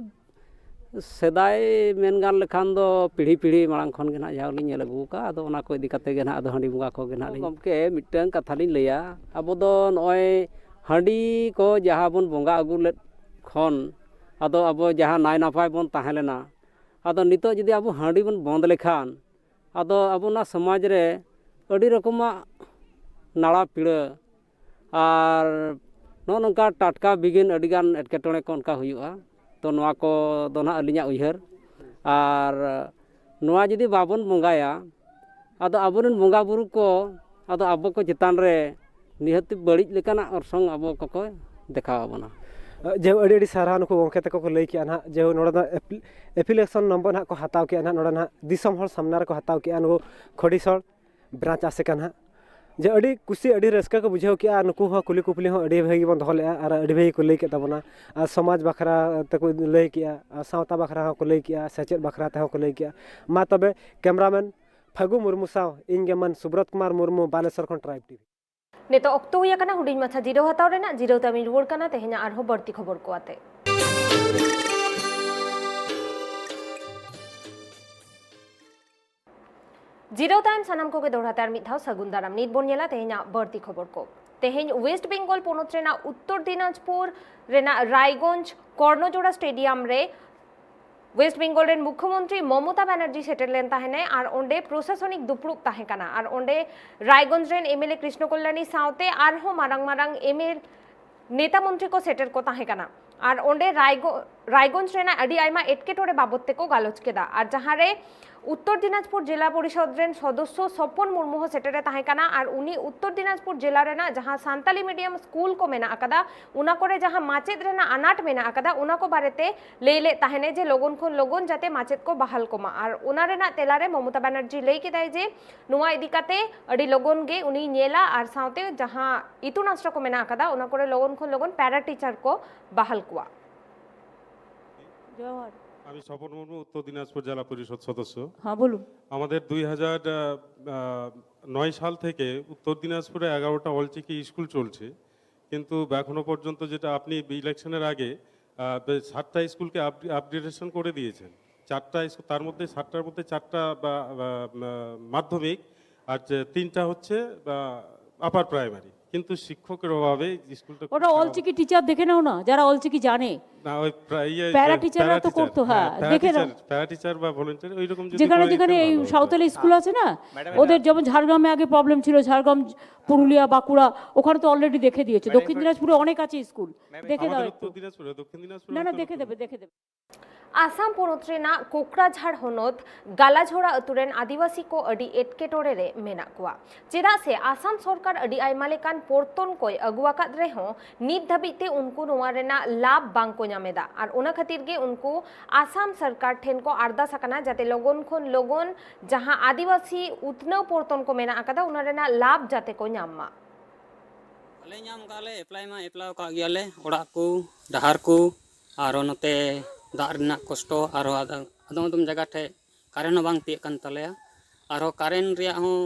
ᱥᱮᱫᱟᱭ ᱢᱮᱱ ᱜᱟᱱ ᱞᱮᱠᱷᱟᱱ ᱫᱚ ᱯᱤᱲᱦᱤ ᱯᱤᱲᱦᱤ ᱢᱟᱲᱟᱝ ᱠᱷᱚᱱ ᱜᱮ ᱱᱟᱦᱟᱜ ᱡᱟᱦᱟᱸ ᱞᱤᱧ ᱧᱮᱞ ᱟᱹᱜᱩ ᱟᱠᱟᱫᱼᱟ, ᱟᱫᱚ ᱚᱱᱟ ᱠᱚ ᱤᱫᱤ ᱠᱟᱛᱮ ᱜᱮ ᱱᱟᱦᱟᱜ ᱟᱫᱚ ᱦᱟᱺᱰᱤ ᱵᱚᱸᱜᱟ ᱠᱚᱜᱮ ᱱᱟᱦᱟᱜ ᱞᱤᱧ᱾ ᱜᱚᱢᱠᱮ, ᱢᱤᱫᱴᱟᱝ ᱠᱟᱛᱷᱟ ᱞᱤᱧ ᱞᱟᱹᱭᱟ, ᱟᱵᱚ ᱫᱚ ᱱᱚᱜᱼᱚᱭ ᱦᱟᱺᱰᱤ ᱠᱚ ᱡᱟᱦᱟᱸ ᱵᱚᱱ ᱵᱚᱸᱜᱟ ᱟᱹᱜᱩ ᱞᱮᱫ ᱠᱷᱚᱱ ᱟᱫᱚ ᱟᱵᱚ ᱡᱟᱦᱟᱸ ᱱᱟᱭ ᱱᱟᱯᱟᱭ ᱵᱚᱱ ᱛᱟᱦᱮᱸ ᱞᱮᱱᱟ, ᱟᱫᱚ ᱱᱤᱛᱚᱜ ᱡᱩᱫᱤ ᱟᱵᱚ ᱦᱟᱺᱰᱤ ᱵᱚᱱ ᱵᱚᱸᱫᱽ ᱞᱮᱠᱷᱟᱱ ᱟᱫᱚ ᱟᱵᱚ ᱚᱱᱟ ᱥᱚᱢᱟᱡᱽ ᱨᱮ ᱟᱹᱰᱤ ᱨᱚᱠᱚᱢᱟᱜ ᱱᱟᱲᱟ ᱯᱤᱲᱟᱹ ᱟᱨ ᱱᱚᱜᱼᱚ ᱱᱚᱝᱠᱟ ᱴᱟᱴᱠᱟ ᱵᱤᱜᱷᱤᱱ ᱟᱹᱰᱤᱜᱟᱱ ᱮᱴᱠᱮᱴᱚᱬᱮ ᱠᱚ ᱚᱱᱠᱟ ᱦᱩᱭᱩᱜᱼᱟ᱾ ᱛᱚ ᱱᱚᱣᱟ ᱠᱚ ᱫᱚ ᱱᱟᱦᱟᱜ ᱟᱹᱞᱤᱧᱟᱜ ᱩᱭᱦᱟᱹᱨ᱾ ᱟᱨ ᱱᱚᱣᱟ ᱡᱩᱫᱤ ᱵᱟᱵᱚᱱ ᱵᱚᱸᱜᱟᱭᱟ, ᱟᱫᱚ ᱟᱵᱚᱨᱮᱱ ᱵᱚᱸᱜᱟ ᱵᱩᱨᱩ ᱠᱚ ᱟᱫᱚ ᱟᱵᱚ ᱠᱚ ᱪᱮᱛᱟᱱ ᱨᱮ ᱱᱤᱦᱟᱹᱛ ᱵᱟᱹᱲᱤᱡ ᱞᱮᱠᱟᱱᱟᱜ ᱚᱨᱥᱚᱝ ᱟᱵᱚ ᱠᱚᱠᱚ ᱫᱮᱠᱷᱟᱣ ᱟᱵᱚᱱᱟ᱾ ᱡᱮ ᱟᱹᱰᱤ ᱟᱹᱰᱤ ᱥᱟᱨᱦᱟᱣ ᱱᱩᱠᱩ ᱜᱚᱢᱠᱮ ᱛᱟᱠᱚ ᱠᱚ ᱞᱟᱹᱭ ᱠᱮᱜᱼᱟ ᱱᱟᱦᱟᱜ, ᱡᱮ ᱱᱚᱰᱮ ᱫᱚ ᱮᱯᱞᱤ-, ᱮᱯᱷᱤᱞᱤᱭᱮᱥᱚᱱ ᱱᱚᱢᱵᱚᱨ ᱱᱟᱦᱟᱜ ᱠᱚ ᱦᱟᱛᱟᱣ ᱠᱮᱜᱼᱟ ᱱᱟᱦᱟᱜ, ᱱᱚᱰᱮ ᱱᱟᱦᱟᱜ ᱫᱤᱥᱚᱢ ᱦᱚᱲ ᱥᱟᱢᱱᱟ ᱨᱮᱠᱚ ᱦᱟᱛᱟᱣ ᱠᱮᱜᱼᱟ ᱱᱩᱠᱩ ᱠᱷᱚᱰᱤᱥᱚᱲ ᱵᱨᱟᱧᱪ ᱟᱥᱮᱠᱟ ᱱᱟᱦᱟᱜ᱾ ᱡᱮ ᱟᱹᱰᱤ ᱠᱩᱥᱤ, ᱟᱹᱰᱤ ᱨᱟᱹᱥᱠᱟᱹ ᱠᱚ ᱵᱩᱡᱷᱟᱹᱣ ᱠᱮᱜᱼᱟ᱾ ᱟᱨ ᱱᱩᱠᱩ ᱦᱚᱸ ᱠᱩᱞᱤ ᱠᱩᱯᱞᱤ ᱦᱚᱸ ᱟᱹᱰᱤ ᱵᱷᱟᱹᱜᱤ ᱜᱮᱵᱚᱱ ᱫᱚᱦᱚ ᱞᱮᱜᱼᱟ ᱟᱨ ᱟᱹᱰᱤ ᱵᱷᱟᱹᱜᱤ ᱠᱚ ᱞᱟᱹᱭ ᱠᱮᱫ ᱛᱟᱵᱚᱱᱟ᱾ ᱟᱨ ᱥᱚᱢᱟᱡᱽ ᱵᱟᱠᱷᱨᱟ ᱛᱮᱠᱚ ᱞᱟᱹᱭ ᱠᱮᱜᱼᱟ, ᱟᱨ ᱥᱟᱶᱛᱟ ᱵᱟᱠᱷᱨᱟ ᱦᱚᱸᱠᱚ ᱞᱟᱹᱭ ᱠᱮᱜᱼᱟ, ᱥᱮᱪᱮᱫ ᱵᱟᱠᱷᱨᱟ ᱛᱮᱦᱚᱸ ᱠᱚ ᱞᱟᱹᱭ ᱠᱮᱜᱼᱟ᱾ ᱢᱟ ᱛᱚᱵᱮ, ᱠᱮᱢᱨᱟᱢᱮᱱ ᱯᱷᱟᱹᱜᱩ ᱢᱩᱨᱢᱩ ᱥᱟᱶ ᱤᱧ ᱜᱮ ᱢᱟᱹᱱ ᱥᱩᱵᱨᱚᱛ ᱠᱩᱢᱟᱨ ᱢᱩᱨᱢᱩ, ᱵᱟᱞᱮᱥᱚᱨ ᱠᱷᱚᱱ ᱴᱨᱟᱭᱤᱵᱽ ᱴᱤᱵᱷᱤ᱾ ᱱᱤᱛᱚᱜ ᱚᱠᱛᱚ ᱦᱩᱭ ᱟᱠᱟᱱᱟ ᱦᱩᱰᱤᱧ ᱢᱟᱪᱷᱟ ᱡᱤᱨᱟᱹᱣ ᱦᱟᱛᱟᱣ ᱨᱮᱱᱟᱜ᱾ ᱡᱤᱨᱟᱹᱣ ᱛᱟᱭᱚᱢᱤᱧ ᱨᱩᱣᱟᱹᱲ ᱠᱟᱱᱟ ᱛᱮᱦᱮᱧᱟᱜ ᱟᱨᱦᱚᱸ ᱵᱟᱹᱲᱛᱤ ᱠᱷᱚᱵᱚᱨ ᱠᱚ ᱟᱛᱮ᱾ ᱡᱤᱨᱟᱹᱣ ᱛᱟᱭᱚᱢ ᱥᱟᱱᱟᱢ ᱠᱚᱜᱮ ᱫᱚᱦᱲᱟ ᱛᱮ ᱟᱨ ᱢᱤᱫ ᱫᱷᱟᱣ ᱥᱟᱹᱜᱩᱱ ᱫᱟᱨᱟᱢ᱾ ᱱᱤᱛ ᱵᱚᱱ ᱧᱮᱞᱟ ᱛᱮᱦᱮᱧᱟᱜ ᱵᱟᱹᱲᱛᱤ ᱠᱷᱚᱵᱚᱨ ᱠᱚ᱾ ᱛᱮᱦᱮᱧ ᱳᱭᱮᱥᱴ ᱵᱮᱝᱜᱚᱞ ᱯᱚᱱᱚᱛ ᱨᱮᱱᱟᱜ ᱩᱛᱛᱚᱨ ᱫᱤᱱᱟᱡᱽᱯᱩᱨ ᱨᱮᱱᱟᱜ ᱨᱟᱭᱜᱚᱸᱡᱽ ᱠᱚᱨᱱᱚᱡᱳᱲᱟ ᱥᱴᱮᱰᱤᱭᱟᱢ ᱨᱮ ᱳᱭᱮᱥᱴ ᱵᱮᱝᱜᱚᱞ ᱨᱮᱱ ᱢᱩᱠᱷᱭᱚᱢᱚᱱᱛᱨᱤ ᱢᱚᱢᱚᱛᱟ ᱵᱟᱱᱟᱨᱡᱤ ᱥᱮᱴᱮᱨ ᱞᱮᱱ ᱛᱟᱦᱮᱱᱟᱭ ᱟᱨ ᱚᱸᱰᱮ ᱯᱨᱚᱥᱟᱥᱚᱱᱤᱠ ᱫᱩᱯᱲᱩᱵ ᱛᱟᱦᱮᱸ ᱠᱟᱱᱟ ᱟᱨ ᱚᱸᱰᱮ ᱨᱟᱭᱜᱚᱸᱡᱽ ᱨᱮᱱ ᱮᱢᱮᱞᱮ ᱠᱨᱤᱥᱱᱚ ᱠᱚᱞᱭᱟᱱᱤ ᱥᱟᱶᱛᱮ ᱟᱨᱦᱚᱸ ᱢᱟᱨᱟᱝ ᱢᱟᱨᱟᱝ ᱮᱢᱮᱞ ᱱᱮᱛᱟ ᱢᱚᱱᱛᱨᱤ ᱠᱚ ᱥᱮᱴᱮᱨ ᱠᱚ ᱛᱟᱦᱮᱸ ᱠᱟᱱᱟ᱾ ᱟᱨ ᱚᱸᱰᱮ ᱨᱟᱭᱜᱚ-, ᱨᱟᱭᱜᱚᱸᱡᱽ ᱨᱮᱱᱟᱜ ᱟᱹᱰᱤ ᱟᱭᱢᱟ ᱮᱴᱠᱮᱴᱚᱬᱮ ᱵᱟᱵᱚᱫ ᱛᱮᱠᱚ ᱜᱟᱞᱚᱪ ᱠᱮᱫᱟ᱾ ᱟᱨ ᱡᱟᱦᱟᱸ ᱨᱮ ᱩᱛᱛᱚᱨ ᱫᱤᱱᱟᱡᱽᱯᱩᱨ ᱡᱮᱞᱟ ᱯᱚᱨᱤᱥᱚᱫ ᱨᱮᱱ ᱥᱚᱫᱚᱥᱥᱚ ᱥᱚᱯᱚᱱ ᱢᱩᱨᱢᱩ ᱦᱚᱸ ᱥᱮᱴᱮᱨ ᱮ ᱛᱟᱦᱮᱸ ᱠᱟᱱᱟ᱾ ᱟᱨ ᱩᱱᱤ ᱩᱛᱛᱚᱨ ᱫᱤᱱᱟᱡᱽᱯᱩᱨ ᱡᱮᱞᱟ ᱨᱮᱱᱟᱜ ᱡᱟᱦᱟᱸ ᱥᱟᱱᱛᱟᱞᱤ ᱢᱤᱰᱤᱭᱟᱢ ᱥᱠᱩᱞ ᱠᱚ ᱢᱮᱱᱟᱜ ᱟᱠᱟᱫᱟ, ᱚᱱᱟ ᱠᱚᱨᱮ ᱡᱟᱦᱟᱸ ᱢᱟᱪᱮᱫ ᱨᱮᱱᱟᱜ ᱟᱱᱟᱴ ᱢᱮᱱᱟᱜ ᱟᱠᱟᱫᱟ, ᱚᱱᱟ ᱠᱚ ᱵᱟᱨᱮᱛᱮ ᱞᱟᱹᱭ ᱞᱮᱫ ᱛᱟᱦᱮᱱᱮ ᱡᱮ ᱞᱚᱜᱚᱱ ᱠᱷᱚᱱ ᱞᱚᱜᱚᱱ ᱡᱟᱛᱮ ᱢᱟᱪᱮᱫ ᱠᱚ ᱵᱟᱦᱟᱞ ᱠᱚᱢᱟ᱾ ᱟᱨ ᱚᱱᱟ ᱨᱮᱱᱟᱜ ᱛᱮᱞᱟᱨᱮ ᱢᱚᱢᱚᱛᱟ ᱵᱟᱱᱟᱨᱡᱤ ᱞᱟᱹᱭ ᱠᱮᱫᱟᱭ ᱡᱮ ᱱᱚᱣᱟ ᱤᱫᱤ ᱠᱟᱛᱮ ᱟᱹᱰᱤ ᱞᱚᱜᱚᱱ ᱜᱮ ᱩᱱᱤ ᱧᱮᱞᱟ ᱟᱨ ᱥᱟᱶᱛᱮ ᱡᱟᱦᱟᱸ ᱤᱛᱩᱱ ᱟᱥᱲᱟ ᱠᱚ ᱢᱮᱱᱟᱜ ᱟᱠᱟᱫᱟ, ᱚᱱᱟ ᱠᱚᱨᱮ ᱞᱚᱜᱚᱱ ᱠᱷᱚᱱ ᱞᱚᱜᱚᱱ ᱯᱮᱨᱟ ᱴᱤᱪᱟᱨ ᱠᱚ ᱵᱟᱦᱟᱞ ᱠᱚᱣᱟ᱾ জোহার। আমি স্বপন মুর্মু, উত্তর দিনাজপুর জেলা পরিষদ সদস্য। হ্যাঁ, বলুন। আমাদের দুই হাজার নয় সাল থেকে উত্তর দিনাজপুরে এগারোটা অলচিকি স্কুল চলছে, কিন্তু এখনো পর্যন্ত যেটা আপনি ইলেকশনের আগে আহ, বে- সাতটা স্কুলকে আপগ্রেডেশন করে দিয়েছেন, চারটা স্কুল, তার মধ্যে সাতটার মধ্যে চারটা বা- বা- মা- মাধ্যমিক, আর যে তিনটা হচ্ছে আপার প্রাইমারি, কিন্তু শিক্ষকের অভাবে স্কুলটা খুব ওটা খারাপ। অলচিকি টিচার দেখে নাও না, যারা অলচিকি জানে। না, ওই প্রা- ইয়ে, প্যারা যে টিচাররা প্যারা তো টিচার, করতো, হ্যাঁ, প্যারা দেখে টিচার, নাও। প্যারা টিচার বা ভলেন্টিয়ার ওইরকম যদি যেখানে করা যেখানে একটু এই ভালো হতো। সাঁওতালি স্কুল আছে না, ওদের যেমন ঝাড়গ্রামে আগে প্রবলেম ছিল, ঝাড়গ্রাম পুরুলিয়া, বাঁকুড়া, ওখানে তো অলরেডি দেখে দিয়েছে। ম্যাডাম, দক্ষিণ এবার দিনাজপুরে অনেক আছে স্কুল। ম্যাম, দেখে আমাদের দাও উত্তর একটু। দিনাজপুরে, দক্ষিণ দিনাজপুরে না, না, হয়তো দেখে নতুন। দেবে, দেখে দেবে। আসাম পৌরত্রিনা কোকরাঝাড় ᱦᱚᱱᱚᱛ ᱜᱟᱞᱟᱡᱷᱳᱲᱟ ᱟᱹᱛᱩ ᱨᱮᱱ ᱟᱹᱫᱤᱵᱟᱹᱥᱤ ᱠᱚ ᱟᱹᱰᱤ ᱮᱴᱠᱮᱴᱚᱬᱮ ᱨᱮ ᱢᱮᱱᱟᱜ ᱠᱚᱣᱟ᱾ ᱪᱮᱫᱟᱜ ᱥᱮ ᱟᱥᱟᱢ ᱥᱚᱨᱠᱟᱨ ᱟᱹᱰᱤ ᱟᱭᱢᱟ ᱞᱮᱠᱟᱱ ᱯᱚᱨᱛᱚᱱ ᱠᱚᱭ ᱟᱹᱜᱩ ᱟᱠᱟᱫ ᱨᱮᱦᱚᱸ ᱱᱤᱛ ᱫᱷᱟᱹᱵᱤᱡ ᱛᱮ ᱩᱱᱠᱩ ᱱᱚᱣᱟ ᱨᱮᱱᱟᱜ ᱞᱟᱵᱷ ᱵᱟᱝ ᱠᱚ ᱧᱟᱢ ᱮᱫᱟ᱾ ᱟᱨ ᱚᱱᱟ ᱠᱷᱟᱹᱛᱤᱨ ᱜᱮ ᱩᱱᱠᱩ ᱟᱥᱟᱢ ᱥᱚᱨᱠᱟᱨ ᱴᱷᱮᱱ ᱠᱚ ᱟᱨᱫᱟᱥ ᱟᱠᱟᱱᱟ, ᱡᱟᱛᱮ ᱞᱚᱜᱚᱱ ᱠᱷᱚᱱ ᱞᱚᱜᱚᱱ ᱡᱟᱦᱟᱸ ᱟᱹᱫᱤᱵᱟᱹᱥᱤ ᱩᱛᱱᱟᱹᱣ ᱯᱚᱨᱛᱚᱱ ᱠᱚ ᱢᱮᱱᱟᱜ ᱟᱠᱟᱫᱟ, ᱚᱱᱟ ᱨᱮᱱᱟᱜ ᱞᱟᱵᱷ ᱡᱟᱛᱮ ᱠᱚ ᱧᱟᱢ ᱢᱟ᱾ ᱟᱞᱮ ᱧᱟᱢ ᱠᱟᱜᱼᱟ ᱞᱮ, ᱮᱯᱞᱟᱭ ᱢᱟ ᱮᱯᱞᱟᱭ ᱟᱠᱟᱫ ᱜᱮᱭᱟᱞᱮ, ᱚᱲᱟᱜ ᱠᱚ, ᱰᱟᱦᱟᱨ ᱠᱚ, ᱟᱨᱦᱚᱸ ᱱᱚᱛᱮ ᱫᱟᱜ ᱨᱮᱱᱟᱜ ᱠᱚᱥᱴᱚ, ᱟᱨᱦᱚᱸ ᱟᱫᱚ-, ᱟᱫᱚᱢ ᱟᱫᱚᱢ ᱡᱟᱭᱜᱟ ᱴᱷᱮᱡ ᱠᱟᱨᱮᱱᱴ ᱦᱚᱸ ᱵᱟᱝ ᱛᱤᱭᱟᱹᱜ ᱠᱟᱱ ᱛᱟᱞᱮᱭᱟ᱾ ᱟᱨᱦᱚᱸ ᱠᱟᱨᱮᱱᱴ ᱨᱮᱭᱟᱜ ᱦᱚᱸ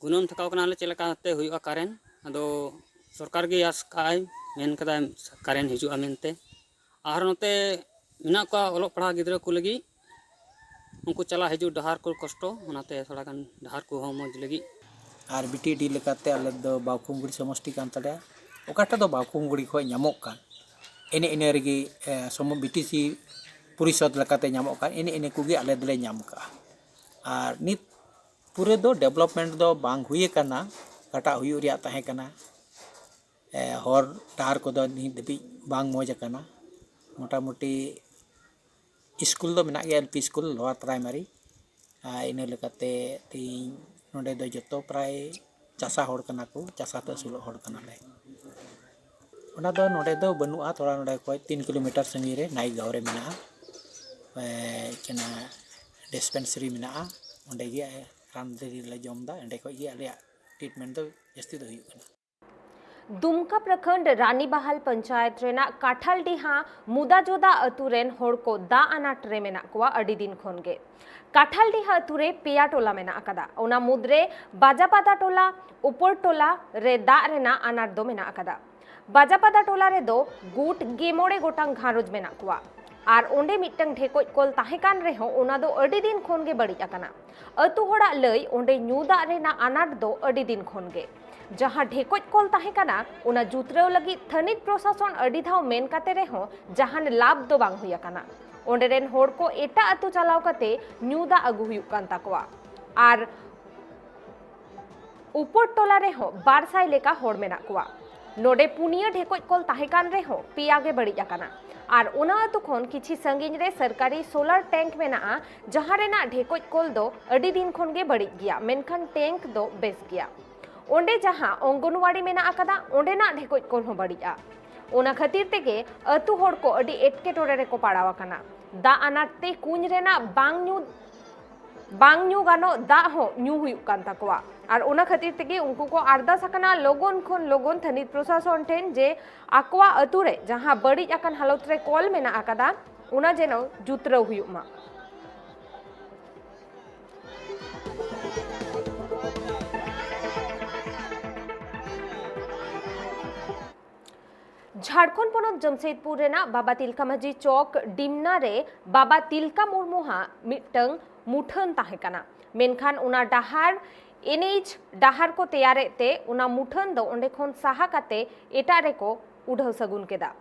ᱜᱩᱱᱟᱹᱱ ᱛᱷᱟᱠᱟᱣ ᱠᱟᱱᱟᱞᱮ ᱪᱮᱫ ᱞᱮᱠᱟᱛᱮ ᱦᱩᱭᱩᱜᱼᱟ ᱠᱟᱨᱮᱱᱴ᱾ ᱟᱫᱚ ᱥᱚᱨᱠᱟᱨ ᱜᱮ ᱟᱥ ᱠᱟᱜᱼᱟᱭ, ᱢᱮᱱ ᱠᱟᱫᱟᱭ ᱠᱟᱨᱮᱱᱴ ᱦᱤᱡᱩᱜᱼᱟ ᱢᱮᱱᱛᱮ᱾ ᱟᱨ ᱱᱚᱛᱮ ᱢᱮᱱᱟᱜ ᱠᱚᱣᱟ ᱚᱞᱚᱜ ᱯᱟᱲᱦᱟᱜ ᱜᱤᱫᱽᱨᱟᱹ ᱠᱚ ᱞᱟᱹᱜᱤᱫ, ᱩᱱᱠᱩ ᱪᱟᱞᱟᱜ ᱦᱤᱡᱩᱜ ᱰᱟᱦᱟᱨ ᱠᱚ ᱠᱚᱥᱴᱚ, ᱚᱱᱟᱛᱮ ᱛᱷᱚᱲᱟ ᱜᱟᱱ ᱰᱟᱦᱟᱨ ᱠᱚᱦᱚᱸ ᱢᱚᱡᱽ ᱞᱟᱹᱜᱤᱫ᱾ ᱟᱨ ᱵᱤ ᱴᱤ ᱮ ᱰᱤ ᱞᱮᱠᱟᱛᱮ ᱟᱞᱮ ᱫᱚ ᱵᱟᱣᱠᱩᱢᱜᱩᱲᱤ ᱥᱚᱢᱚᱥᱴᱤ ᱠᱟᱱ ᱛᱟᱞᱮᱭᱟ᱾ ᱚᱠᱟᱴᱟᱜ ᱫᱚ ᱵᱟᱣᱠᱩᱢᱜᱩᱲᱤ ᱠᱷᱚᱱ ᱧᱟᱢᱚᱜ ᱠᱟᱱ, ᱮᱱᱮ ᱤᱱᱟᱹ ᱨᱮᱜᱮ, ᱮ, ᱥᱚᱢᱚ-, ᱵᱤ ᱴᱤ ᱥᱤ ᱯᱚᱨᱤᱥᱚᱫᱽ ᱞᱮᱠᱟᱛᱮ ᱧᱟᱢᱚᱜ ᱠᱟᱱ, ᱮᱱᱮ ᱤᱱᱟᱹ ᱠᱚᱜᱮ ᱟᱞᱮ ᱫᱚᱞᱮ ᱧᱟᱢ ᱠᱟᱜᱼᱟ᱾ ᱟᱨ ᱱᱤᱛ ᱯᱩᱨᱟᱹ ᱫᱚ ᱰᱮᱵᱷᱞᱚᱯᱢᱮᱱᱴ ᱫᱚ ᱵᱟᱝ ᱦᱩᱭ ᱟᱠᱟᱱᱟ, ᱚᱠᱟᱴᱟᱜ ᱦᱩᱭᱩᱜ ᱨᱮᱭᱟᱜ ᱛᱟᱦᱮᱸ ᱠᱟᱱᱟ᱾ ᱮ, ᱦᱚᱨ ᱰᱟᱦᱟᱨ ᱠᱚᱫᱚ ᱱᱤᱛ ᱫᱷᱟᱹᱵᱤᱡ ᱵᱟᱝ ᱢᱚᱡᱽ ᱟᱠᱟᱱᱟ᱾ ᱢᱚᱴᱟᱢᱩᱴᱤ ᱥᱠᱩᱞ ᱫᱚ ᱢᱮᱱᱟᱜ ᱜᱮᱭᱟ, L P school, lower primary. ᱟᱨ ᱤᱱᱟᱹ ᱞᱮᱠᱟᱛᱮ ᱛᱮᱦᱮᱧ ᱱᱚᱰᱮ ᱫᱚ ᱡᱚᱛᱚ ᱯᱨᱟᱭ ᱪᱟᱥᱟ ᱦᱚᱲ ᱠᱟᱱᱟ ᱠᱚ, ᱪᱟᱥᱟ ᱛᱮ ᱟᱹᱥᱩᱞᱚᱜ ᱦᱚᱲ ᱠᱟᱱᱟᱞᱮ᱾ ᱚᱱᱟ ᱫᱚ ᱱᱚᱰᱮ ᱫᱚ ᱵᱟᱹᱱᱩᱜᱼᱟ, ᱛᱷᱚᱲᱟ ᱱᱚᱰᱮ ᱠᱷᱚᱱ ᱛᱤᱱ ᱠᱤᱞᱳᱢᱤᱴᱟᱨ ᱥᱟᱺᱜᱤᱧ ᱨᱮ ᱱᱟᱭᱜᱟᱸᱣ ᱨᱮ ᱢᱮᱱᱟᱜᱼᱟ᱾ ᱮ, ᱪᱮᱫ ᱚᱱᱟ ᱰᱤᱥᱯᱮᱱᱥᱟᱨᱤ ᱢᱮᱱᱟᱜᱼᱟ, ᱚᱸᱰᱮ ᱜᱮ ᱨᱟᱱ ᱫᱟᱨᱤ ᱞᱮ ᱡᱚᱢ ᱮᱫᱟ, ᱚᱸᱰᱮ ᱠᱷᱚᱱ ᱜᱮ ᱟᱞᱮᱭᱟᱜ ᱴᱨᱤᱴᱢᱮᱱᱴ ᱫᱚ ᱡᱟᱹᱥᱛᱤ ᱫᱚ ᱦᱩᱭᱩᱜ ᱠᱟᱱᱟ᱾ ᱫᱩᱢᱠᱟ ᱯᱨᱚᱠᱷᱚᱸᱰ ᱨᱟᱱᱤᱵᱟᱦᱟᱞ ᱯᱚᱧᱪᱟᱭᱮᱛ ᱨᱮᱱᱟᱜ ᱠᱟᱴᱷᱟᱞᱰᱤᱦᱟ ᱢᱩᱫᱟᱡᱚᱫᱟ ᱟᱹᱛᱩ ᱨᱮᱱ ᱦᱚᱲ ᱠᱚ ᱫᱟᱜ ᱟᱱᱟᱴ ᱨᱮ ᱢᱮᱱᱟᱜ ᱠᱚᱣᱟ ᱟᱹᱰᱤ ᱫᱤᱱ ᱠᱷᱚᱱ ᱜᱮ᱾ ᱠᱟᱴᱷᱟᱞᱰᱤᱦᱟ ᱟᱹᱛᱩ ᱨᱮ ᱯᱮᱭᱟ ᱴᱚᱞᱟ ᱢᱮᱱᱟᱜ ᱟᱠᱟᱫᱟ᱾ ᱚᱱᱟ ᱢᱩᱫᱽᱨᱮ ᱵᱟᱡᱟᱯᱟᱫᱟ ᱴᱚᱞᱟ, ᱩᱯᱚᱨ ᱴᱚᱞᱟ ᱨᱮ ᱫᱟᱜ ᱨᱮᱱᱟᱜ ᱟᱱᱟᱴ ᱫᱚ ᱢᱮᱱᱟᱜ ᱟᱠᱟᱫᱟ᱾ ᱵᱟᱡᱟᱯᱟᱫᱟ ᱴᱚᱞᱟ ᱨᱮᱫᱚ ᱜᱩᱴ ᱜᱮ ᱢᱚᱬᱮ ᱜᱚᱴᱟᱝ ᱜᱷᱟᱨᱚᱸᱡᱽ ᱢᱮᱱᱟᱜ ᱠᱚᱣᱟ᱾ ᱟᱨ ᱚᱸᱰᱮ ᱢᱤᱫᱴᱟᱝ ᱰᱷᱮᱠᱚᱡ ᱠᱚᱞ ᱛᱟᱦᱮᱸ ᱠᱟᱱ ᱨᱮᱦᱚᱸ, ᱚᱱᱟ ᱫᱚ ᱟᱹᱰᱤ ᱫᱤᱱ ᱠᱷᱚᱱ ᱜᱮ ᱵᱟᱹᱲᱤᱡ ᱟᱠᱟᱱᱟ᱾ ᱟᱹᱛᱩ ᱦᱚᱲᱟᱜ ᱞᱟᱹᱭ, ᱚᱸᱰᱮ ᱧᱩ ᱫᱟᱜ ᱨᱮᱱᱟᱜ ᱟᱱᱟᱴ ᱫᱚ ᱟᱹᱰᱤ ᱫᱤᱱ ᱠᱷᱚᱱ ᱜᱮ᱾ ᱡᱟᱦᱟᱸ ᱰᱷᱮᱠᱚᱡ ᱠᱚᱞ ᱛᱟᱦᱮᱸ ᱠᱟᱱᱟ, ᱚᱱᱟ ᱡᱩᱛᱨᱟᱹᱣ ᱞᱟᱹᱜᱤᱫ ᱛᱷᱟᱹᱱᱤᱛ ᱯᱨᱚᱥᱟᱥᱚᱱ ᱟᱹᱰᱤ ᱫᱷᱟᱣ ᱢᱮᱱ ᱠᱟᱛᱮ ᱨᱮᱦᱚᱸ ᱡᱟᱦᱟᱱ ᱞᱟᱵᱷ ᱫᱚ ᱵᱟᱝ ᱦᱩᱭ ᱟᱠᱟᱱᱟ᱾ ᱚᱸᱰᱮ ᱨᱮᱱ ᱦᱚᱲ ᱠᱚ ᱮᱴᱟᱜ ᱟᱹᱛᱩ ᱪᱟᱞᱟᱣ ᱠᱟᱛᱮ ᱧᱩ ᱫᱟᱜ ᱟᱹᱜᱩ ᱦᱩᱭᱩᱜ ᱠᱟᱱ ᱛᱟᱠᱚᱣᱟ᱾ ᱟᱨ ᱩᱯᱚᱨᱴᱚᱞᱟ ᱨᱮᱦᱚᱸ ᱵᱟᱨ ᱥᱟᱭ ᱞᱮᱠᱟ ᱦᱚᱲ ᱢᱮᱱᱟᱜ ᱠᱚᱣᱟ᱾ ᱱᱚᱰᱮ ᱯᱩᱱᱭᱟᱹ ᱰᱷᱮᱠᱚᱡ ᱠᱚᱞ ᱛᱟᱦᱮᱸ ᱠᱟᱱ ᱨᱮᱦᱚᱸ ᱯᱮᱭᱟ ᱜᱮ ᱵᱟᱹᱲᱤᱡ ᱟᱠᱟᱱᱟ᱾ ᱟᱨ ᱚᱱᱟ ᱟᱹᱛᱩ ᱠᱷᱚᱱ ᱠᱤᱪᱷᱤ ᱥᱟᱺᱜᱤᱧ ᱨᱮ ᱥᱚᱨᱠᱟᱨᱤ ᱥᱳᱞᱟᱨ ᱴᱮᱝᱠ ᱢᱮᱱᱟᱜᱼᱟ, ᱡᱟᱦᱟᱸ ᱨᱮᱱᱟᱜ ᱰᱷᱮᱠᱚᱡ ᱠᱚᱞ ᱫᱚ ᱟᱹᱰᱤ ᱫᱤᱱ ᱠᱷᱚᱱ ᱜᱮ ᱵᱟᱹᱲᱤᱡ ᱜᱮᱭᱟ, ᱢᱮᱱᱠᱷᱟᱱ ᱴᱮᱝᱠ ᱫᱚ ᱵᱮᱥ ᱜᱮᱭᱟ᱾ ᱚᱸᱰᱮ ᱡᱟᱦᱟᱸ ᱚᱝᱜᱚᱱᱣᱟᱲᱤ ᱢᱮᱱᱟᱜ ᱟᱠᱟᱫᱟ, ᱚᱸᱰᱮᱱᱟᱜ ᱰᱷᱮᱠᱚᱡ ᱠᱚᱞ ᱦᱚᱸ ᱵᱟᱹᱲᱤᱡᱼᱟ᱾ ᱚᱱᱟ ᱠᱷᱟᱹᱛᱤᱨ ᱛᱮᱜᱮ ᱟᱹᱛᱩ ᱦᱚᱲ ᱠᱚ ᱟᱹᱰᱤ ᱮᱴᱠᱮᱴᱚᱬᱮ ᱨᱮᱠᱚ ᱯᱟᱲᱟᱣ ᱟᱠᱟᱱᱟ᱾ ᱫᱟᱜ ᱟᱱᱟᱴ ᱛᱮ ᱠᱩᱧ ᱨᱮᱱᱟᱜ ᱵᱟᱝ ᱧᱩ ᱵᱟᱝ ᱧᱩ ᱜᱟᱱᱚᱜ ᱫᱟᱜ ᱦᱚᱸ ᱧᱩ ᱦᱩᱭᱩᱜ ᱠᱟᱱ ᱛᱟᱠᱚᱣᱟ᱾ ᱟᱨ ᱚᱱᱟ ᱠᱷᱟᱹᱛᱤᱨ ᱛᱮᱜᱮ ᱩᱱᱠᱩ ᱠᱚ ᱟᱨᱫᱟᱥ ᱟᱠᱟᱱᱟ ᱞᱚᱜᱚᱱ ᱠᱷᱚᱱ ᱞᱚᱜᱚᱱ ᱛᱷᱟᱹᱱᱤᱛ ᱯᱨᱚᱥᱟᱥᱚᱱ ᱴᱷᱮᱱ ᱡᱮ ᱟᱠᱚᱣᱟᱜ ᱟᱹᱛᱩ ᱨᱮ ᱡᱟᱦᱟᱸ ᱵᱟᱹᱲᱤᱡ ᱟᱠᱟᱱ ᱦᱟᱞᱚᱛ ᱨᱮ ᱠᱚᱞ ᱢᱮᱱᱟᱜ ᱟᱠᱟᱫᱟ, ᱚᱱᱟ ᱡᱮᱱᱚ ᱡᱩᱛᱨᱟᱹᱣ ᱦᱩᱭᱩᱜ ᱢᱟ᱾ ᱡᱷᱟᱲᱠᱷᱚᱸᱰ ᱯᱚᱱᱚᱛ ᱡᱟᱢᱥᱮᱫᱽᱯᱩᱨ ᱨᱮᱱᱟᱜ ᱵᱟᱵᱟ ᱛᱤᱞᱠᱟ ᱢᱟᱹᱡᱷᱤ ᱪᱚᱠ ᱰᱤᱢᱱᱟ ᱨᱮ ᱵᱟᱵᱟ ᱛᱤᱞᱠᱟ ᱢᱩᱨᱢᱩ ᱦᱟᱜ ᱢᱤᱫᱴᱟᱝ ᱢᱩᱴᱷᱟᱹᱱ ᱛᱟᱦᱮᱸ ᱠᱟᱱᱟ, ᱢᱮᱱᱠᱷᱟᱱ ᱚᱱᱟ ᱰᱟᱦᱟᱨ ᱮᱱ ᱮᱭᱤᱪ ᱰᱟᱦᱟᱨ ᱠᱚ ᱛᱮᱭᱟᱨᱮᱫ ᱛᱮ ᱚᱱᱟ ᱢᱩᱴᱷᱟᱹᱱ ᱫᱚ ᱚᱸᱰᱮ ᱠᱷᱚᱱ ᱥᱟᱦᱟ ᱠᱟᱛᱮ ᱮᱴᱟᱜ ᱨᱮᱠᱚ ᱩᱰᱷᱟᱹᱣ ᱥᱟᱹᱜᱩᱱ ᱠᱮᱫᱟ᱾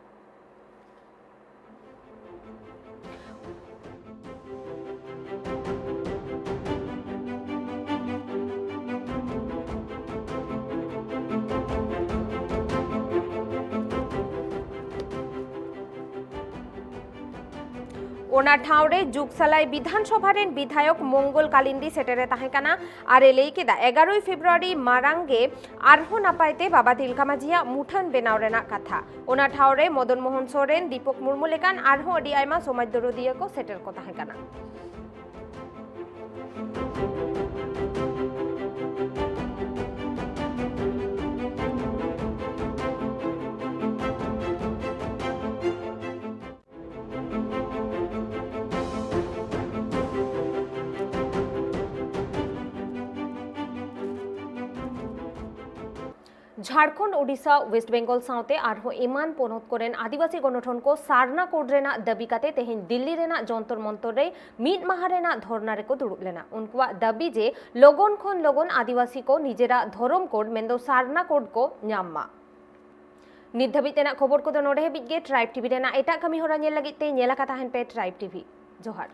ᱚᱱᱟ ᱴᱷᱟᱶ ᱨᱮ ᱡᱩᱜᱽᱥᱟᱞᱟᱭ ᱵᱤᱫᱷᱟᱱ ᱥᱚᱵᱷᱟ ᱨᱮᱱ ᱵᱤᱫᱷᱟᱭᱚᱠ ᱢᱚᱝᱜᱚᱞ ᱠᱟᱞᱤᱱᱫᱤ ᱥᱮᱴᱮᱨᱮ ᱛᱟᱦᱮᱸ ᱠᱟᱱᱟ ᱟᱨ ᱮ ᱞᱟᱹᱭ ᱠᱮᱫᱟ, ᱮᱜᱟᱨᱚᱭ ᱯᱷᱮᱵᱽᱨᱩᱣᱟᱨᱤ ᱢᱟᱲᱟᱝ ᱜᱮ ᱟᱨᱦᱚᱸ ᱱᱟᱯᱟᱭ ᱛᱮ ᱵᱟᱵᱟ ᱛᱤᱞᱠᱟ ᱢᱟᱹᱡᱷᱤᱭᱟᱜ ᱢᱩᱴᱷᱟᱹᱱ ᱵᱮᱱᱟᱣ ᱨᱮᱱᱟᱜ ᱠᱟᱛᱷᱟ᱾ ᱚᱱᱟ ᱴᱷᱟᱶ ᱨᱮ ᱢᱚᱫᱚᱱ ᱢᱳᱦᱚᱱ ᱥᱚᱨᱮᱱ, ᱫᱤᱯᱚᱠ ᱢᱩᱨᱢᱩ ᱞᱮᱠᱟᱱ ᱟᱨᱦᱚᱸ ᱟᱹᱰᱤ ᱟᱭᱢᱟ ᱥᱚᱢᱟᱡᱽ ᱫᱚᱨᱚᱫᱤᱭᱟᱹ ᱠᱚ ᱥᱮᱴᱮᱨ ᱠᱚ ᱛᱟᱦᱮᱸ ᱠᱟᱱᱟ᱾ ᱡᱷᱟᱲᱠᱷᱚᱸᱰ, ᱳᱰᱤᱥᱟ, ᱳᱭᱮᱥᱴ ᱵᱮᱝᱜᱚᱞ ᱥᱟᱶᱛᱮ ᱟᱨᱦᱚᱸ ᱮᱢᱟᱱ ᱯᱚᱱᱚᱛ ᱠᱚᱨᱮᱱ ᱟᱹᱫᱤᱵᱟᱹᱥᱤ ᱜᱚᱱᱚᱴᱷᱚᱱ ᱠᱚ ᱥᱟᱨᱱᱟ ᱠᱳᱰ ᱨᱮᱱᱟᱜ ᱫᱟᱹᱵᱤ ᱠᱟᱛᱮ ᱛᱮᱦᱮᱧ ᱫᱤᱞᱞᱤ ᱨᱮᱱᱟᱜ ᱡᱚᱱᱛᱚᱨ ᱢᱚᱱᱛᱚᱨ ᱨᱮ ᱢᱤᱫ ᱢᱟᱦᱟ ᱨᱮᱱᱟᱜ ᱫᱷᱚᱨᱱᱟ ᱨᱮᱠᱚ ᱫᱩᱲᱩᱵ ᱞᱮᱱᱟ᱾ ᱩᱱᱠᱩᱣᱟᱜ ᱫᱟᱹᱵᱤ ᱡᱮ ᱞᱚᱜᱚᱱ ᱠᱷᱚᱱ ᱞᱚᱜᱚᱱ ᱟᱹᱫᱤᱵᱟᱹᱥᱤ ᱠᱚ ᱱᱤᱡᱮᱨᱟᱜ ᱫᱷᱚᱨᱚᱢ ᱠᱳᱰ ᱢᱮᱱᱫᱚ ᱥᱟᱨᱱᱟ ᱠᱳᱰ ᱠᱚ ᱧᱟᱢ ᱢᱟ᱾ ᱱᱤᱛ ᱫᱷᱟᱹᱵᱤᱡ ᱛᱮᱱᱟᱜ ᱠᱷᱚᱵᱚᱨ ᱠᱚᱫᱚ ᱱᱚᱰᱮ ᱦᱟᱹᱵᱤᱡ ᱜᱮ᱾ ᱴᱨᱟᱭᱤᱵᱽ ᱴᱤᱵᱷᱤ ᱨᱮᱱᱟᱜ ᱮᱴᱟᱜ ᱠᱟᱹᱢᱤ ᱦᱚᱨᱟ ᱧᱮᱞ ᱞᱟᱹᱜᱤᱫ ᱛᱮ ᱧᱮᱞ ᱟᱠᱟ ᱛᱟᱦᱮᱱ ᱯᱮ ᱴᱨᱟᱭᱤᱵᱽ ᱴᱤᱵᱷᱤ᱾ ᱡᱚᱦᱟᱨ᱾